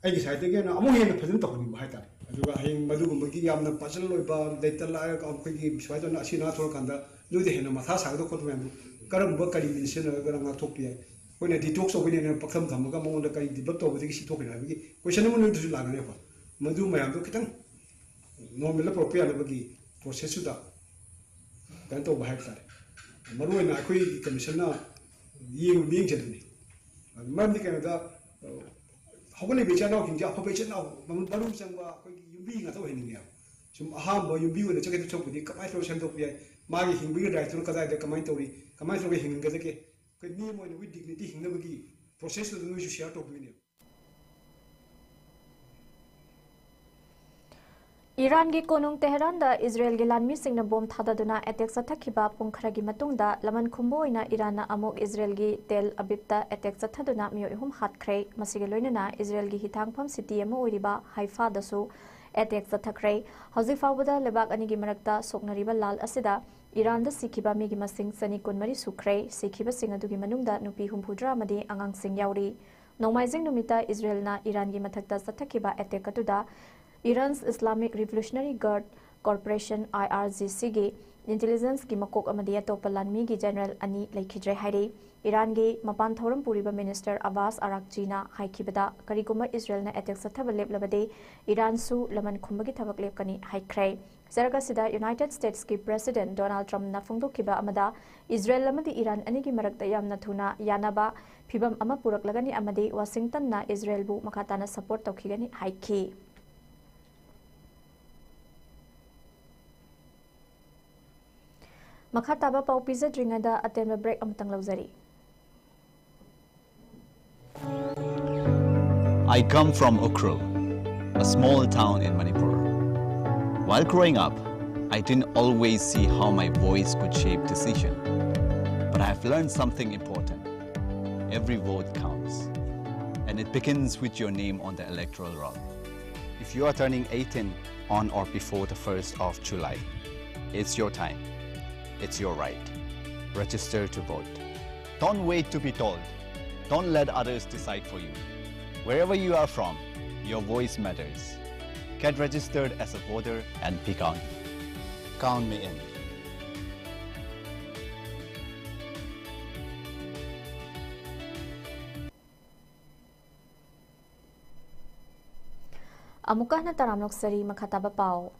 ꯑꯩꯒꯤ ꯁꯥꯏꯠꯇꯒꯤ ꯑꯣꯏꯅ ꯑꯃꯨꯛ ꯍꯦꯟꯅ ꯐꯖꯅ ꯇꯧꯍꯟꯅꯤꯡꯕ ꯍꯥꯏꯇꯥꯔꯦ꯫ ꯑꯗꯨꯒ ꯍꯌꯦꯡ ꯃꯗꯨꯒꯨꯝꯕꯒꯤ ꯌꯥꯝꯅ ꯄꯥꯖꯜ ꯑꯣꯏꯕ, ꯂꯩꯇ ꯂꯥꯏꯔ ꯑꯩꯈꯣꯏꯒꯤ ꯁꯨꯃꯥꯏꯅ ꯇꯧꯅ ꯑꯁꯤ ꯑꯅꯥ ꯊꯣꯛꯂꯀꯥꯟꯗ ꯅꯣꯏꯗ ꯍꯦꯟꯅ ꯃꯊꯥ ꯁꯥꯒꯗꯕ ꯈꯣꯠꯄ ꯃꯌꯥꯝꯗꯨ ꯀꯔꯝꯕ ꯀꯔꯤ ꯃꯦꯗꯤꯁꯤꯟ ꯑꯣꯏꯔꯒꯅ ꯉꯥꯛꯊꯣꯛꯄ ꯌꯥꯏ? ꯑꯩꯈꯣꯏꯅ ꯗꯤꯇꯣꯛꯁ ꯇꯧꯕꯩꯅꯦꯅ ꯄꯛꯊꯝ ꯊꯝꯃꯒ ꯃꯉꯣꯟꯗ ꯀꯔꯤ ꯗꯤꯕꯂꯞ ꯇꯧꯕꯗꯒꯤ ꯁꯤ ꯊꯣꯛꯈꯤꯅꯣ ꯍꯥꯏꯕꯒꯤ ꯀꯣꯏꯁꯟ ꯑꯃ ꯅꯣꯏꯗꯁꯨ ꯂꯥꯛꯀꯅꯦꯕ꯫ ꯃꯗꯨ ꯃꯌꯥꯝꯗꯣ ꯈꯤꯇꯪ ꯅꯣꯔꯃꯦꯜꯗ ꯄꯨꯔꯛꯄ ꯌꯥꯅꯕꯒꯤ ꯄ꯭ꯔꯣꯁꯦꯁꯇꯨꯗ ꯀꯩꯅꯣ ꯇꯧꯕ ꯍꯥꯏꯕ ꯇꯥꯔꯦ꯫ ꯃꯔꯨꯑꯣꯏꯅ ꯑꯩꯈꯣꯏꯒꯤ ꯀꯃꯤꯁꯟꯅ ꯌꯦꯡꯕ ꯃꯤꯠꯌꯦꯡꯁꯦ ꯑꯗꯨꯅꯤ꯫ ꯃꯔꯝꯗꯤ ꯀꯩꯅꯣꯗ, ꯑ, ꯍꯧꯒꯠꯂꯤꯕ ꯏꯆꯤꯜ ꯏꯅꯥꯎꯁꯤꯡꯁꯦ ꯑꯐꯕ ꯏꯆꯤꯜ ꯏꯅꯥꯎ, ꯃꯔꯨ ꯆꯪꯕ ꯑꯩꯈꯣꯏꯒꯤ ꯌꯨꯝꯕꯤ ꯉꯥꯛꯇ ꯑꯣꯏꯍꯟꯅꯤꯡꯉꯦꯕ꯫ ꯁꯨꯝ ꯑꯍꯥꯟꯕ ꯌꯨꯝꯕꯤ ꯑꯣꯏꯅ ꯆꯠꯀꯗꯧ ꯁꯔꯨꯛꯄꯨꯗꯤ ꯀꯃꯥꯏꯅ ꯇꯧꯔꯒ ꯁꯦꯝꯗꯣꯛꯄ ꯌꯥꯏ, ꯃꯥꯒꯤ ꯍꯤꯡꯕꯒꯤ ꯔꯥꯏꯠꯇꯨꯅ ꯀꯗꯥꯏꯗ ꯀꯃꯥꯏꯅ ꯇꯧꯔꯤ, ꯀꯃꯥꯏꯅ ꯇꯧꯔꯒ ꯍꯤꯡꯍꯟꯒꯗꯒꯦ, ꯑꯩꯈꯣꯏ ꯃꯤ ꯑꯃ ꯑꯣꯏꯅ with dignity ꯍꯤꯡꯅꯕꯒꯤ ꯄ꯭ꯔꯣꯁꯦꯁꯇꯨꯗ ꯅꯣꯏꯁꯨ ꯁꯤꯌꯥꯔ ꯇꯧꯕꯤꯌꯨꯅꯦꯕ꯫ ꯏꯔꯥꯟꯒꯤ ꯀꯣꯅꯨꯡ ꯇꯦꯍꯔꯥꯟꯗ ꯏꯖꯔꯦꯜꯒꯤ ꯂꯥꯟꯃꯤꯁꯤꯡꯅ ꯕꯣꯝ ꯊꯥꯗꯗꯨꯅ ꯑꯦꯇꯦꯛ ꯆꯠꯊꯈꯤꯕ ꯄꯨꯡ ꯈꯔꯒꯤ ꯃꯇꯨꯡꯗ ꯂꯃꯟ ꯈꯨꯝꯕ ꯑꯣꯏꯅ ꯏꯔꯥꯟꯅ ꯑꯃꯨꯛ ꯏꯖꯔꯦꯜꯒꯤ ꯇꯦꯜ ꯑꯕꯤꯕꯇ ꯑꯦꯇꯦꯛ ꯆꯠꯊꯗꯨꯅ ꯃꯤꯑꯣꯏ ꯑꯍꯨꯝ ꯍꯥꯠꯈ꯭ꯔꯦ꯫ ꯃꯁꯤꯒꯤ ꯂꯣꯏꯅꯅ ꯏꯖꯔꯦꯜꯒꯤ ꯍꯤꯊꯥꯡꯐꯝ ꯁꯤꯇꯤ ꯑꯃ ꯑꯣꯏꯔꯤꯕ ꯍꯥꯏꯐꯥꯗꯁꯨ ꯑꯦꯇꯦꯛ ꯆꯠꯊꯈ꯭ꯔꯦ꯫ ꯍꯧꯖꯤꯛ ꯐꯥꯎꯕꯗ ꯂꯩꯕꯥꯛ ꯑꯅꯤꯒꯤ ꯃꯔꯛꯇ ꯁꯣꯛꯅꯔꯤꯕ ꯂꯥꯜ ꯑꯁꯤꯗ ꯏꯔꯥꯟꯗ ꯁꯤꯈꯤꯕ ꯃꯤꯒꯤ ꯃꯁꯤꯡ ꯆꯅꯤ ꯀꯨꯟꯃꯔꯤ ꯁꯨꯈ꯭ꯔꯦ꯫ ꯁꯤꯈꯤꯕꯁꯤꯡ ꯑꯗꯨꯒꯤ ꯃꯅꯨꯡꯗ ꯅꯨꯄꯤ ꯍꯨꯝꯐꯨꯇꯔꯥ ꯑꯃꯗꯤ ꯑꯉꯥꯡꯁꯤꯡ ꯌꯥꯎꯔꯤ꯫ ꯅꯣꯡꯃꯥꯏꯖꯤꯡ ꯅꯨꯃꯤꯠꯇ ꯏꯖꯔꯦꯜꯅ ꯏꯔꯥꯟꯒꯤ ꯃꯊꯛꯇ ꯆꯠꯊꯈꯤꯕ ꯑꯦꯇꯦꯛ ꯑꯗꯨꯗ Iran's Islamic Revolutionary Guard Corporation, IRGC, ꯒꯤ ꯏꯟꯇꯦꯂꯤꯖꯦꯟꯁꯀꯤ ꯃꯀꯣꯛ ꯑꯃꯗꯤ ꯑꯇꯣꯞꯄ ꯂꯥꯟꯃꯤꯒꯤ ꯖꯦꯅꯔꯦꯜ ꯑꯅꯤ ꯂꯩꯈꯤꯗ꯭ꯔꯦ ꯍꯥꯏꯔꯤ꯫ ꯏꯔꯥꯟꯒꯤ ꯃꯄꯥꯟ ꯊꯧꯔꯝ ꯄꯨꯔꯤꯕ ꯃꯤꯅꯤꯁꯇꯔ ꯑꯕꯥꯁ ꯑꯔꯥꯛꯆꯤꯅ ꯍꯥꯏꯈꯤꯕꯗ, ꯀꯔꯤꯒꯨꯝꯕ ꯏꯖꯔꯦꯜꯅ ꯑꯦꯇꯦꯛ ꯆꯠꯊꯕ ꯂꯦꯞꯂꯕꯗꯤ ꯏꯔꯥꯟꯁꯨ ꯂꯃꯟ ꯈꯨꯝꯕꯒꯤ ꯊꯕꯛ ꯂꯦꯞꯀꯅꯤ ꯍꯥꯏꯈ꯭ꯔꯦ꯫ ꯆꯔꯛ ꯑꯁꯤꯗ ꯌꯨꯅꯥꯏꯇꯦꯗ ꯁ꯭ꯇꯦꯠꯁꯀꯤ ꯄ꯭ꯔꯦꯁꯤꯗꯦꯟꯠ ꯗꯣꯅꯥꯜꯗ ꯇ꯭ꯔꯝꯞꯅ ꯐꯣꯡꯗꯣꯛꯈꯤꯕ ꯑꯃꯗ, ꯏꯖꯔꯦꯜ ꯑꯃꯗꯤ ꯏꯔꯥꯟ ꯑꯅꯤꯒꯤ ꯃꯔꯛꯇ ꯌꯥꯝꯅ ꯊꯨꯅ ꯌꯥꯅꯕ ꯐꯤꯚꯝ ꯑꯃ ꯄꯨꯔꯛꯂꯒꯅꯤ ꯑꯃꯗꯤ ꯋꯥꯁꯤꯡꯇꯟꯅ ꯏꯖꯔꯦꯜꯕꯨ ꯃꯈꯥ ꯇꯥꯅ ꯁꯄꯣꯔꯠ ꯇꯧꯈꯤꯒꯅꯤ ꯍꯥꯏꯈꯤ꯫ ꯃꯈꯥ ꯇꯥꯕ ꯄꯥꯎ ꯄꯤꯖꯗ꯭ꯔꯤꯉꯩꯗ ꯑꯇꯦꯟꯕ ꯕ꯭ꯔꯦꯛ ꯑꯃꯇꯪ ꯂꯧꯖꯔꯤ꯫ I come from Ukhrul, a small town in Manipur. While growing up, I didn't always see how my voice could shape decision. But I've learned something important. Every vote counts. And it begins with your name on the electoral roll. If you are turning eighteen on or before the first of July, it's your time. It's your right. Register to vote. Don't wait to be told. Don't let others decide for you. Wherever you are from, your voice matters. Get registered as a voter and be counted. Count me in. ꯑꯃꯨꯛꯀ ꯍꯟꯅ ꯇꯔꯥꯝꯅ ꯑꯣꯛꯆꯔꯤ꯫ ꯃꯈꯥ ꯇꯥꯕ ꯄꯥꯎ꯫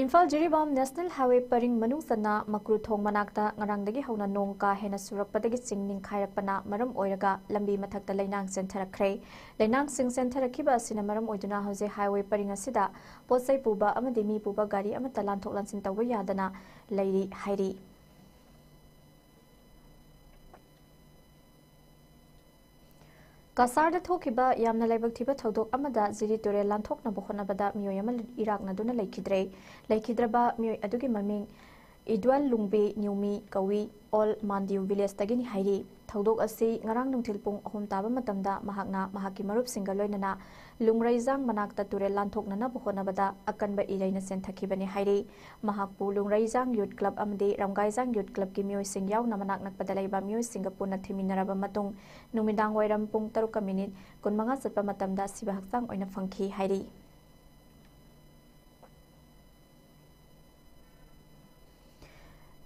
Imphal Jiribam national highway ꯄꯔꯤꯡ ꯃꯅꯨꯡ ꯆꯟꯅ ꯃꯀ꯭ꯔꯨ ꯊꯣꯡ ꯃꯅꯥꯛꯇ ꯉꯔꯥꯡꯗꯒꯤ ꯍꯧꯅ ꯅꯣꯡ ꯀꯥ ꯍꯦꯟꯅ ꯆꯨꯔꯛꯄꯗꯒꯤ ꯆꯤꯡ ꯅꯤꯡꯈꯥꯏꯔꯛꯄꯅ ꯃꯔꯝ ꯑꯣꯏꯔꯒ ꯂꯝꯕꯤ ꯃꯊꯛꯇ ꯂꯩꯅꯥꯡ ꯆꯦꯟꯊꯔꯛꯈ꯭ꯔꯦ꯫ ꯂꯩꯅꯥꯡꯁꯤꯡ ꯆꯦꯟꯊꯔꯛꯈꯤꯕ ꯑꯁꯤꯅ ꯃꯔꯝ ꯑꯣꯏꯗꯨꯅ ꯍꯧꯖꯤꯛ ꯍꯥꯏꯋꯦ ꯄꯔꯤꯡ ꯑꯁꯤꯗ ꯄꯣꯠ ꯆꯩ ꯄꯨꯕ ꯑꯃꯗꯤ ꯃꯤ ꯄꯨꯕ ꯒꯥꯔꯤ ꯑꯃꯠꯇ ꯂꯥꯟꯊꯣꯛ ꯂꯥꯟꯁꯤꯟ ꯇꯧꯕ ꯌꯥꯗꯅ ꯂꯩꯔꯤ ꯍꯥꯏꯔꯤ꯫ ꯀꯁꯥꯔꯗ ꯊꯣꯛꯈꯤꯕ ꯌꯥꯝꯅ ꯂꯥꯏꯕꯛ ꯊꯤꯕ ꯊꯧꯗꯣꯛ ꯑꯃꯗ ꯖꯤꯔꯤ ꯇꯨꯔꯦꯜ ꯂꯥꯟꯊꯣꯛꯅꯕ ꯍꯣꯠꯅꯕꯗ ꯃꯤꯑꯣꯏ ꯑꯃ ꯏꯔꯥꯛꯅꯗꯨꯅ ꯂꯩꯈꯤꯗ꯭ꯔꯦ꯫ ꯂꯩꯈꯤꯗ꯭ꯔꯕ ꯃꯤꯑꯣꯏ ꯑꯗꯨꯒꯤ ꯃꯃꯤꯡ ꯏꯗ꯭ꯋꯜ ꯂꯨꯡꯕꯤ ꯅ꯭ꯌꯨꯃꯤ ꯀꯧꯏ, ꯑꯣꯜ ꯃꯥꯟꯗꯤꯌꯨ ꯚꯤꯂꯦꯖꯇꯒꯤꯅꯤ ꯍꯥꯏꯔꯤ꯫ ꯊꯧꯗꯣꯛ ꯑꯁꯤ ꯉꯔꯥꯡ ꯅꯨꯡꯊꯤꯜ ꯄꯨꯡ ꯑꯍꯨꯝ ꯇꯥꯕ ꯃꯇꯝꯗ ꯃꯍꯥꯛꯅ ꯃꯍꯥꯛꯀꯤ ꯃꯔꯨꯞꯁꯤꯡꯒ ꯂꯣꯏꯅꯅ ꯂꯨꯡꯔꯩꯖꯥꯡ ꯃꯅꯥꯛꯇ ꯇꯨꯔꯦꯜ ꯂꯥꯟꯊꯣꯛꯅꯅꯕ ꯍꯣꯠꯅꯕꯗ ꯑꯀꯟꯕ ꯏꯔꯩꯅ ꯆꯦꯟꯊꯈꯤꯕꯅꯤ ꯍꯥꯏꯔꯤ꯫ ꯃꯍꯥꯛꯄꯨ ꯂꯨꯡꯔꯩꯖꯥꯡ ꯌꯨꯠ ꯀ꯭ꯂꯕ ꯑꯃꯗꯤ ꯔꯝꯒꯥꯏꯖꯥꯡ ꯌꯨꯠ ꯀ꯭ꯂꯕꯀꯤ ꯃꯤꯑꯣꯏꯁꯤꯡ ꯌꯥꯎꯅ ꯃꯅꯥꯛ ꯅꯛꯄꯗ ꯂꯩꯕ ꯃꯤꯑꯣꯏꯁꯤꯡꯒ ꯄꯨꯟꯅ ꯊꯤꯃꯤꯟꯅꯔꯕ ꯃꯇꯨꯡ ꯅꯨꯃꯤꯗꯥꯡ ꯋꯥꯏꯔꯝ ꯄꯨꯡ ꯇꯔꯨꯛꯀ ꯃꯤꯅꯤꯠ ꯀꯨꯟꯃꯉꯥ ꯆꯠꯄ ꯃꯇꯝꯗ ꯁꯤꯕ ꯍꯛꯆꯥꯡ ꯑꯣꯏꯅ ꯐꯪꯈꯤ ꯍꯥꯏꯔꯤ꯫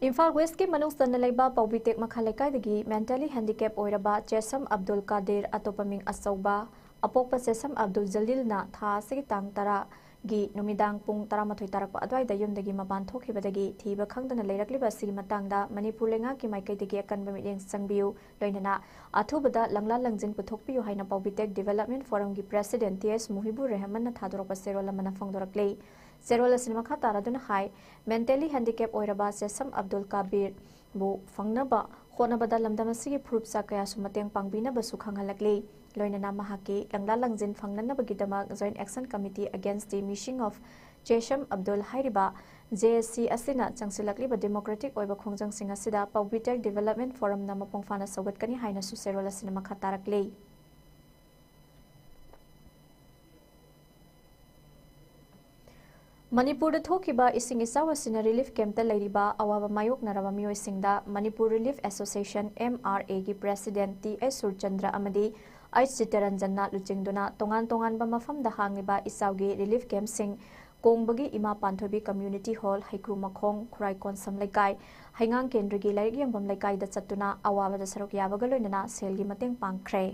ꯏꯝꯐꯥꯜ ꯋꯦꯁꯀꯤ ꯃꯅꯨꯡ ꯆꯟꯅ ꯂꯩꯕ ꯄꯥꯎꯕꯤꯇꯦꯛ ꯃꯈꯥ ꯂꯩꯀꯥꯏꯗꯒꯤ ꯃꯦꯟꯇꯦꯂꯤ ꯍꯦꯟꯗꯤꯀꯦꯞ ꯑꯣꯏꯔꯕ ꯆꯦꯁꯝ ꯑꯕꯗꯨꯜ ꯀꯥꯗꯤꯔ, ꯑꯇꯣꯞꯄ ꯃꯤꯡ ꯑꯆꯧꯕ ꯑꯄꯣꯛꯄ ꯆꯦꯁꯝ ꯑꯕꯗꯨꯜ ꯖꯂꯤꯜꯅ ꯊꯥ ꯑꯁꯤꯒꯤ ꯇꯥꯡ ꯇꯔꯥꯒꯤ ꯅꯨꯃꯤꯗꯥꯡ ꯄꯨꯡ ꯇꯔꯥꯃꯥꯊꯣꯏ ꯇꯥꯔꯛꯄ ꯑꯗꯨꯋꯥꯏꯗ ꯌꯨꯝꯗꯒꯤ ꯃꯄꯥꯟ ꯊꯣꯛꯈꯤꯕꯗꯒꯤ ꯊꯤꯕ ꯈꯪꯗꯅ ꯂꯩꯔꯛꯂꯤꯕ ꯑꯁꯤꯒꯤ ꯃꯇꯥꯡꯗ ꯃꯅꯤꯄꯨꯔ ꯂꯩꯉꯥꯛꯀꯤ ꯃꯥꯏꯀꯩꯗꯒꯤ ꯑꯀꯟꯕ ꯃꯤꯠꯌꯦꯡ ꯆꯪꯕꯤꯌꯨ, ꯂꯣꯏꯅꯅ ꯑꯊꯨꯕꯗ ꯂꯪꯂꯥ ꯂꯪꯖꯤꯟ ꯄꯨꯊꯣꯛꯄꯤꯌꯨ ꯍꯥꯏꯅ ꯄꯥꯎꯕꯤꯇꯦꯛ ꯗꯤꯕꯦꯂꯞꯃꯦꯟ ꯐꯣꯔꯝꯒꯤ ꯄ꯭ꯔꯦꯁꯤꯗꯦꯟꯠ ꯇꯤ ꯑꯦꯁ ꯃꯨꯍꯤꯕꯨꯔ ꯔꯦꯍꯃꯟꯅ ꯊꯥꯗꯣꯔꯛꯄ ꯆꯦꯔꯣꯜ ꯑꯃꯅ ꯐꯣꯡꯗꯣꯔꯛꯂꯤ꯫ ꯆꯦꯔꯣꯜ ꯑꯁꯤꯅ ꯃꯈꯥ ꯇꯥꯔꯗꯨꯅ ꯍꯥꯏ, ꯃꯦꯟꯇꯦꯂꯤ ꯍꯦꯟꯗꯤꯀꯦꯞ ꯑꯣꯏꯔꯕ ꯆꯦꯁꯝ ꯑꯕꯗꯨꯜ ꯀꯥꯕꯤꯔꯕꯨ ꯐꯪꯅꯕ ꯍꯣꯠꯅꯕꯗ ꯂꯝꯗꯝ ꯑꯁꯤꯒꯤ ꯐꯨꯔꯨꯞ ꯆꯥ ꯀꯌꯥꯁꯨ ꯃꯇꯦꯡ ꯄꯥꯡꯕꯤꯅꯕꯁꯨ ꯈꯪꯍꯜꯂꯛꯂꯤ꯫ ꯂꯣꯏꯅꯅ ꯃꯍꯥꯛꯀꯤ ꯂꯪꯂꯥ ꯂꯪꯖꯤꯟ ꯐꯪꯅꯅꯕꯒꯤꯗꯃꯛ Joint Action Committee Against the Missing of ꯆꯦꯁꯝ Abdul ꯍꯥꯏꯔꯤꯕ ꯖꯦ ꯑꯦꯁ ꯁꯤ ꯑꯁꯤꯅ ꯆꯪꯁꯤꯜꯂꯛꯂꯤꯕ ꯗꯦꯃꯣꯀ꯭ꯔꯦꯇꯤꯛ ꯑꯣꯏꯕ ꯈꯣꯡꯖꯪꯁꯤꯡ ꯑꯁꯤꯗ ꯄꯥꯎꯕꯤꯇꯦꯛ ꯗꯤꯕꯦꯂꯞꯃꯦꯟ ꯐꯣꯔꯝꯅ ꯃꯄꯨꯡ ꯐꯥꯅ ꯁꯧꯒꯠꯀꯅꯤ ꯍꯥꯏꯅꯁꯨ ꯆꯦꯔꯣꯜ ꯑꯁꯤꯅ ꯃꯈꯥ ꯇꯥꯔꯛꯂꯤ꯫ ꯃꯅꯤꯄꯨꯔꯗ ꯊꯣꯛꯈꯤꯕ ꯏꯁꯤꯡ ꯏꯆꯥꯎ ꯑꯁꯤꯅ relief campꯇ ꯂꯩꯔꯤꯕ ꯑꯋꯥꯕ ꯃꯥꯌꯣꯛꯅꯔꯕ ꯃꯤꯑꯣꯏꯁꯤꯡꯗ Manipur Relief Association, M R Aꯒꯤ president ꯇꯤ ꯑꯦꯁ ꯁꯨꯔꯆꯟꯗ꯭ꯔ ꯑꯃꯗꯤ ꯑꯩꯆ ꯆꯤꯠꯇꯔꯟꯖꯟꯅ ꯂꯨꯆꯤꯡꯗꯨꯅ ꯇꯣꯉꯥꯟ ꯇꯣꯉꯥꯟꯕ ꯃꯐꯝꯗ ꯍꯥꯡꯂꯤꯕ ꯏꯆꯥꯎꯒꯤ relief campꯁꯤꯡ ꯀꯣꯡꯕꯒꯤ ꯏꯃꯥ ꯄꯥꯟꯊꯣꯏꯕꯤ community hall, ꯍꯩꯀ꯭ꯔꯨ ꯃꯈꯣꯡ, ꯈꯨꯔꯥꯏ ꯀꯣꯟꯁꯝ ꯂꯩꯀꯥꯏ, ꯍꯩꯉꯥꯡ ꯀꯦꯟꯗ꯭ꯔꯒꯤ ꯂꯥꯏꯔꯤꯛ ꯌꯦꯡꯐꯝ ꯂꯩꯀꯥꯏꯗ ꯆꯠꯇꯨꯅ ꯑꯋꯥꯕꯗ ꯁꯔꯨꯛ ꯌꯥꯕꯒ ꯂꯣꯏꯅꯅ ꯁꯦꯜꯒꯤ ꯃꯇꯦꯡ ꯄꯥꯡꯈ꯭ꯔꯦ꯫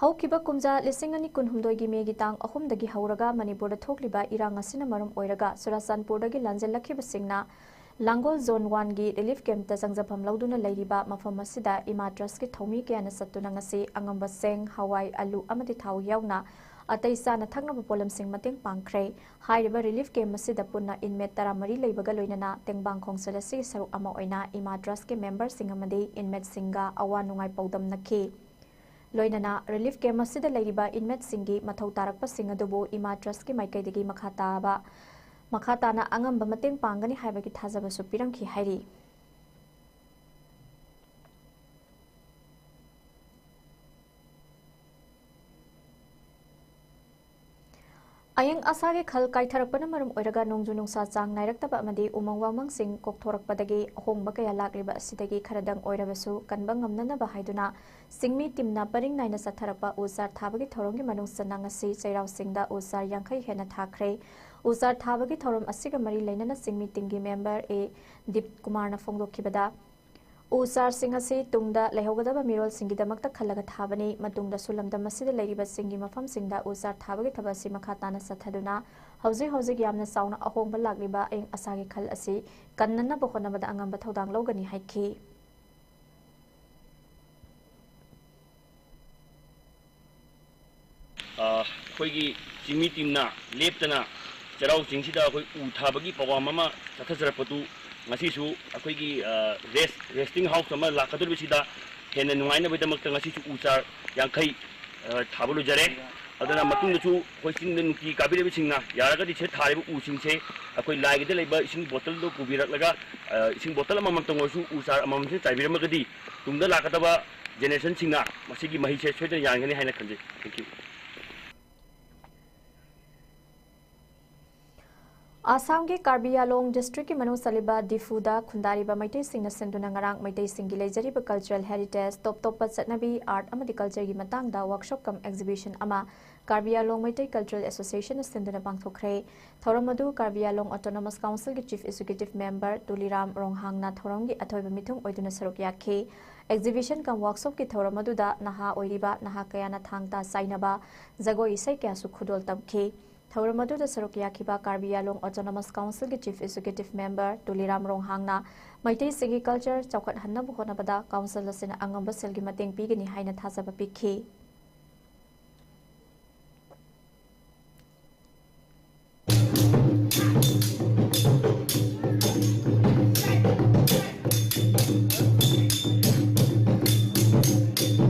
ꯍꯧꯈꯤꯕ ꯀꯨꯝꯖꯥ ꯂꯤꯁꯤꯡ ꯑꯅꯤ ꯀꯨꯟꯍꯨꯝꯗꯣꯏꯒꯤ ꯃꯦꯒꯤ ꯇꯥꯡ ꯑꯍꯨꯝꯗꯒꯤ ꯍꯧꯔꯒ ꯃꯅꯤꯄꯨꯔꯗ ꯊꯣꯛꯂꯤꯕ ꯏꯔꯥꯡ ꯑꯁꯤꯅ ꯃꯔꯝ ꯑꯣꯏꯔꯒ ꯆꯨꯔꯥꯆꯥꯟꯄꯨꯔꯗꯒꯤ ꯂꯥꯟꯖꯦꯜꯂꯛꯈꯤꯕꯁꯤꯡꯅ ꯂꯥꯡꯒꯣꯜ Zone Oneꯒꯤ relief campꯇ ꯆꯪꯖꯐꯝ ꯂꯧꯗꯨꯅ ꯂꯩꯔꯤꯕ ꯃꯐꯝ ꯑꯁꯤꯗ ꯏꯃꯥ Trustꯀꯤ ꯊꯧꯃꯤ ꯀꯌꯥꯅ ꯆꯠꯇꯨꯅ ꯉꯁꯤ ꯑꯉꯝꯕ ꯆꯦꯡ, ꯍꯋꯥꯏ, ꯑꯂꯨ ꯑꯃꯗꯤ ꯊꯥꯎ ꯌꯥꯎꯅ ꯑꯇꯩ ꯆꯥꯅ ꯊꯛꯅꯕ ꯄꯣꯠꯂꯝꯁꯤꯡ ꯃꯇꯦꯡ ꯄꯥꯡꯈ꯭ꯔꯦ꯫ ꯍꯥꯏꯔꯤꯕ relief camp ꯑꯁꯤꯗ ꯄꯨꯟꯅ inmate ꯇꯔꯥꯃꯔꯤ ꯂꯩꯕꯒ ꯂꯣꯏꯅꯅ ꯇꯦꯡꯕꯥꯡ ꯈꯣꯡꯆꯠ ꯑꯁꯤꯒꯤ ꯁꯔꯨꯛ ꯑꯃ ꯑꯣꯏꯅ ꯏꯃꯥ Trustꯀꯤ memberꯁꯤꯡ ꯑꯃꯗꯤ inmateꯁꯤꯡꯒ ꯑꯋꯥ ꯅꯨꯡꯉꯥꯏ ꯄꯥꯎꯗꯝꯅꯈꯤ꯫ ꯂꯣꯏꯅꯅ relief camp ꯑꯁꯤꯗ ꯂꯩꯔꯤꯕ inmateꯁꯤꯡꯒꯤ ꯃꯊꯧ ꯇꯥꯔꯛꯄꯁꯤꯡ ꯑꯗꯨꯕꯨ ꯏꯃꯥ Trustꯀꯤ ꯃꯥꯏꯀꯩꯗꯒꯤ ꯃꯈꯥ ꯇꯥꯕ, ꯃꯈꯥ ꯇꯥꯅ ꯑꯉꯝꯕ ꯃꯇꯦꯡ ꯄꯥꯡꯒꯅꯤ ꯍꯥꯏꯕꯒꯤ ꯊꯥꯖꯕꯁꯨ ꯄꯤꯔꯝꯈꯤ ꯍꯥꯏꯔꯤ꯫ ꯑꯏꯪ ꯑꯁꯥꯒꯤ ꯈꯜ ꯀꯥꯏꯊꯔꯛꯄꯅ ꯃꯔꯝ ꯑꯣꯏꯔꯒ ꯅꯣꯡꯖꯨ ꯅꯨꯡꯁꯥ ꯆꯥꯡ ꯅꯥꯏꯔꯛꯇꯕ ꯑꯃꯗꯤ ꯎꯃꯪ ꯋꯥꯃꯪꯁꯤꯡ ꯀꯣꯛꯊꯣꯔꯛꯄꯗꯒꯤ ꯑꯍꯣꯡꯕ ꯀꯌꯥ ꯂꯥꯛꯂꯤꯕ ꯑꯁꯤꯗꯒꯤ ꯈꯔꯗꯪ ꯑꯣꯏꯔꯕꯁꯨ ꯀꯟꯕ ꯉꯝꯅꯅꯕ ꯍꯥꯏꯗꯨꯅ ꯆꯤꯡꯃꯤ teamꯅ ꯄꯔꯤꯡ ꯅꯥꯏꯅ ꯆꯠꯊꯔꯛꯄ ꯎ ꯆꯥꯔ ꯊꯥꯕꯒꯤ ꯊꯧꯔꯝꯒꯤ ꯃꯅꯨꯡ ꯆꯟꯅ ꯉꯁꯤ ꯆꯩꯔꯥꯎ ꯆꯤꯡꯗ ꯎ ꯆꯥꯔ ꯌꯥꯡꯈꯩ ꯍꯦꯟꯅ ꯊꯥꯈ꯭ꯔꯦ꯫ ꯎ ꯆꯥꯔ ꯊꯥꯕꯒꯤ ꯊꯧꯔꯝ ꯑꯁꯤꯒ ꯃꯔꯤ ꯂꯩꯅꯅ ꯆꯤꯡꯃꯤ teamꯒꯤ member ꯑꯦ ꯗꯤꯞ ꯀꯨꯃꯥꯔꯅ ꯐꯣꯡꯗꯣꯛꯈꯤꯕꯗ, ꯎ ꯆꯥꯔꯁꯤꯡ ꯑꯁꯤ ꯇꯨꯡꯗ ꯂꯩꯍꯧꯒꯗꯕ ꯃꯤꯔꯣꯜꯁꯤꯡꯒꯤꯗꯃꯛꯇ ꯈꯜꯂꯒ ꯊꯥꯕꯅꯤ꯫ ꯃꯇꯨꯡꯗꯁꯨ ꯂꯝꯗꯝ ꯑꯁꯤꯗ ꯂꯩꯔꯤꯕ ꯆꯤꯡꯒꯤ ꯃꯐꯝꯁꯤꯡꯗ ꯎ ꯆꯥꯔ ꯊꯥꯕꯒꯤ ꯊꯕꯛ ꯑꯁꯤ ꯃꯈꯥ ꯇꯥꯅ ꯆꯠꯊꯗꯨꯅ ꯍꯧꯖꯤꯛ ꯍꯧꯖꯤꯛ ꯌꯥꯝꯅ ꯆꯥꯎꯅ ꯑꯍꯣꯡꯕ ꯂꯥꯛꯂꯤꯕ ꯑꯏꯪ ꯑꯁꯥꯒꯤ ꯈꯜ ꯑꯁꯤ ꯀꯟꯅꯅꯕ ꯍꯣꯠꯅꯕꯗ ꯑꯉꯝꯕ ꯊꯧꯗꯥꯡ ꯂꯧꯒꯅꯤ ꯍꯥꯏꯈꯤ꯫ ꯑ, ꯑꯩꯈꯣꯏꯒꯤ ꯆꯤꯡꯃꯤ teamꯅ ꯂꯦꯞꯇꯅ ꯆꯩꯔꯥꯎ ꯆꯤꯡꯁꯤꯗ ꯑꯩꯈꯣꯏ ꯎ ꯊꯥꯕꯒꯤ program ꯑꯃ ꯆꯠꯊꯖꯔꯛꯄꯗꯨ ꯉꯁꯤꯁꯨ ꯑꯩꯈꯣꯏꯒꯤ, ꯑ, rest, resting house ꯑꯃ ꯂꯥꯛꯀꯗꯧꯔꯤꯕꯁꯤꯗ ꯍꯦꯟꯅ ꯅꯨꯡꯉꯥꯏꯅꯕꯒꯤꯗꯃꯛꯇ ꯉꯁꯤꯁꯨ ꯎ ꯆꯥꯔ ꯌꯥꯡꯈꯩ, ꯑ, ꯊꯥꯕ ꯂꯣꯏꯖꯔꯦ꯫ ꯑꯗꯨꯅ ꯃꯇꯨꯡꯗꯁꯨ ꯑꯩꯈꯣꯏ ꯆꯤꯡꯗ ꯅꯨꯡꯇꯤ ꯀꯥꯕꯤꯔꯤꯕꯁꯤꯡꯅ ꯌꯥꯔꯒꯗꯤ ꯁꯤꯗ ꯊꯥꯔꯤꯕ ꯎꯁꯤꯡꯁꯦ ꯑꯩꯈꯣꯏ ꯂꯥꯏꯒꯤꯗ ꯂꯩꯕ ꯏꯁꯤꯡ bottleꯗꯣ ꯄꯨꯕꯤꯔꯛꯂꯒ, ꯑ, ꯏꯁꯤꯡ bottle ꯑꯃꯃꯝꯇꯪ ꯑꯣꯏꯔꯁꯨ ꯎ ꯆꯥꯔ ꯑꯃꯃꯝꯁꯤꯅ ꯆꯥꯏꯕꯤꯔꯝꯃꯒꯗꯤ ꯇꯨꯡꯗ ꯂꯥꯛꯀꯗꯕ ꯖꯦꯅꯦꯔꯦꯁꯟꯁꯤꯡꯅ ꯃꯁꯤꯒꯤ ꯃꯍꯩꯁꯦ ꯁꯣꯏꯗꯅ ꯌꯥꯟꯒꯅꯤ ꯍꯥꯏꯅ ꯈꯟꯖꯩ꯫ Thank you꯫ ꯑꯁꯥꯝꯒꯤ ꯀꯥꯔꯕꯤ ꯑꯥꯡꯂꯣꯡ ꯗꯤꯁꯇ꯭ꯔꯤꯛꯀꯤ ꯃꯅꯨꯡ ꯆꯜꯂꯤꯕ ꯗꯤꯐꯨꯗ ꯈꯨꯟꯗꯥꯔꯤꯕ ꯃꯩꯇꯩꯁꯤꯡꯅ ꯁꯤꯟꯗꯨꯅ ꯉꯔꯥꯡ ꯃꯩꯇꯩꯁꯤꯡꯒꯤ ꯂꯩꯖꯔꯤꯕ ꯀꯜꯆꯔꯦꯜ ꯍꯦꯔꯤꯇꯦꯖ, ꯇꯣꯞ ꯇꯣꯞꯄ ꯆꯠꯅꯕꯤ, ꯑꯥꯔꯠ ꯑꯃꯗꯤ ꯀꯜꯆꯔꯒꯤ ꯃꯇꯥꯡꯗ ꯋꯥꯔꯛꯁꯣꯞ ꯀꯝ ꯑꯦꯛꯖꯤꯕꯤꯁꯟ ꯑꯃ ꯀꯥꯔꯕꯤ ꯑꯥꯡꯂꯣꯡ ꯃꯩꯇꯩ ꯀꯜꯆꯔꯦꯜ ꯑꯦꯁꯣꯁꯤꯌꯦꯁꯟꯅ ꯁꯤꯟꯗꯨꯅ ꯄꯥꯡꯊꯣꯛꯈ꯭ꯔꯦ꯫ ꯊꯧꯔꯝ ꯑꯗꯨ ꯀꯥꯔꯕꯤ ꯑꯥꯡꯂꯣꯡ ꯑꯣꯇꯣꯅꯣꯃꯁ ꯀꯥꯎꯟꯁꯤꯜꯒꯤ ꯆꯤꯐ ꯑꯦꯛꯖꯤꯀ꯭ꯌꯨꯇꯤꯚ ꯃꯦꯝꯕꯔ ꯇꯨꯂꯤꯔꯥꯝ ꯔꯣꯡꯍꯥꯡꯅ ꯊꯧꯔꯝꯒꯤ ꯑꯊꯣꯏꯕ ꯃꯤꯊꯨꯡ ꯑꯣꯏꯗꯨꯅ ꯁꯔꯨꯛ ꯌꯥꯈꯤ꯫ ꯑꯦꯛꯖꯤꯕꯤꯁꯟ ꯀꯝ ꯋꯥꯔꯛꯁꯣꯞꯀꯤ ꯊꯧꯔꯝ ꯑꯗꯨꯗ ꯅꯍꯥ ꯑꯣꯏꯔꯤꯕ ꯅꯍꯥ ꯀꯌꯥꯅ ꯊꯥꯡ ꯇꯥ ꯆꯥꯏꯅꯕ ꯖꯒꯣꯏ ꯏꯁꯩ ꯀꯌꯥꯁꯨ ꯈꯨꯗꯣꯜ ꯇꯝꯈꯤ꯫ ꯊꯧꯔꯝ ꯑꯗꯨꯗ ꯁꯔꯨꯛ ꯌꯥꯈꯤꯕ ꯀꯥꯔꯕꯤ ꯑꯥꯡꯂꯣꯡ ꯑꯣꯇꯣꯅꯣꯃꯁ ꯀꯥꯎꯟꯁꯤꯜꯒꯤ ꯆꯤꯐ ꯑꯦꯛꯖꯤꯀ꯭ꯌꯨꯇꯤꯚ ꯃꯦꯝꯕꯔ ꯇꯨꯂꯤꯔꯥꯝ ꯔꯣꯡꯍꯥꯡꯅ ꯃꯩꯇꯩꯁꯤꯡꯒꯤ ꯀꯜꯆꯔ ꯆꯥꯎꯈꯠꯍꯟꯅꯕ ꯍꯣꯠꯅꯕꯗ ꯀꯥꯎꯟꯁꯤꯜ ꯑꯁꯤꯅ ꯑꯉꯝꯕ ꯁꯦꯜꯒꯤ ꯃꯇꯦꯡ ꯄꯤꯒꯅꯤ ꯍꯥꯏꯅ ꯊꯥꯖꯕ ꯄꯤꯈꯤ꯫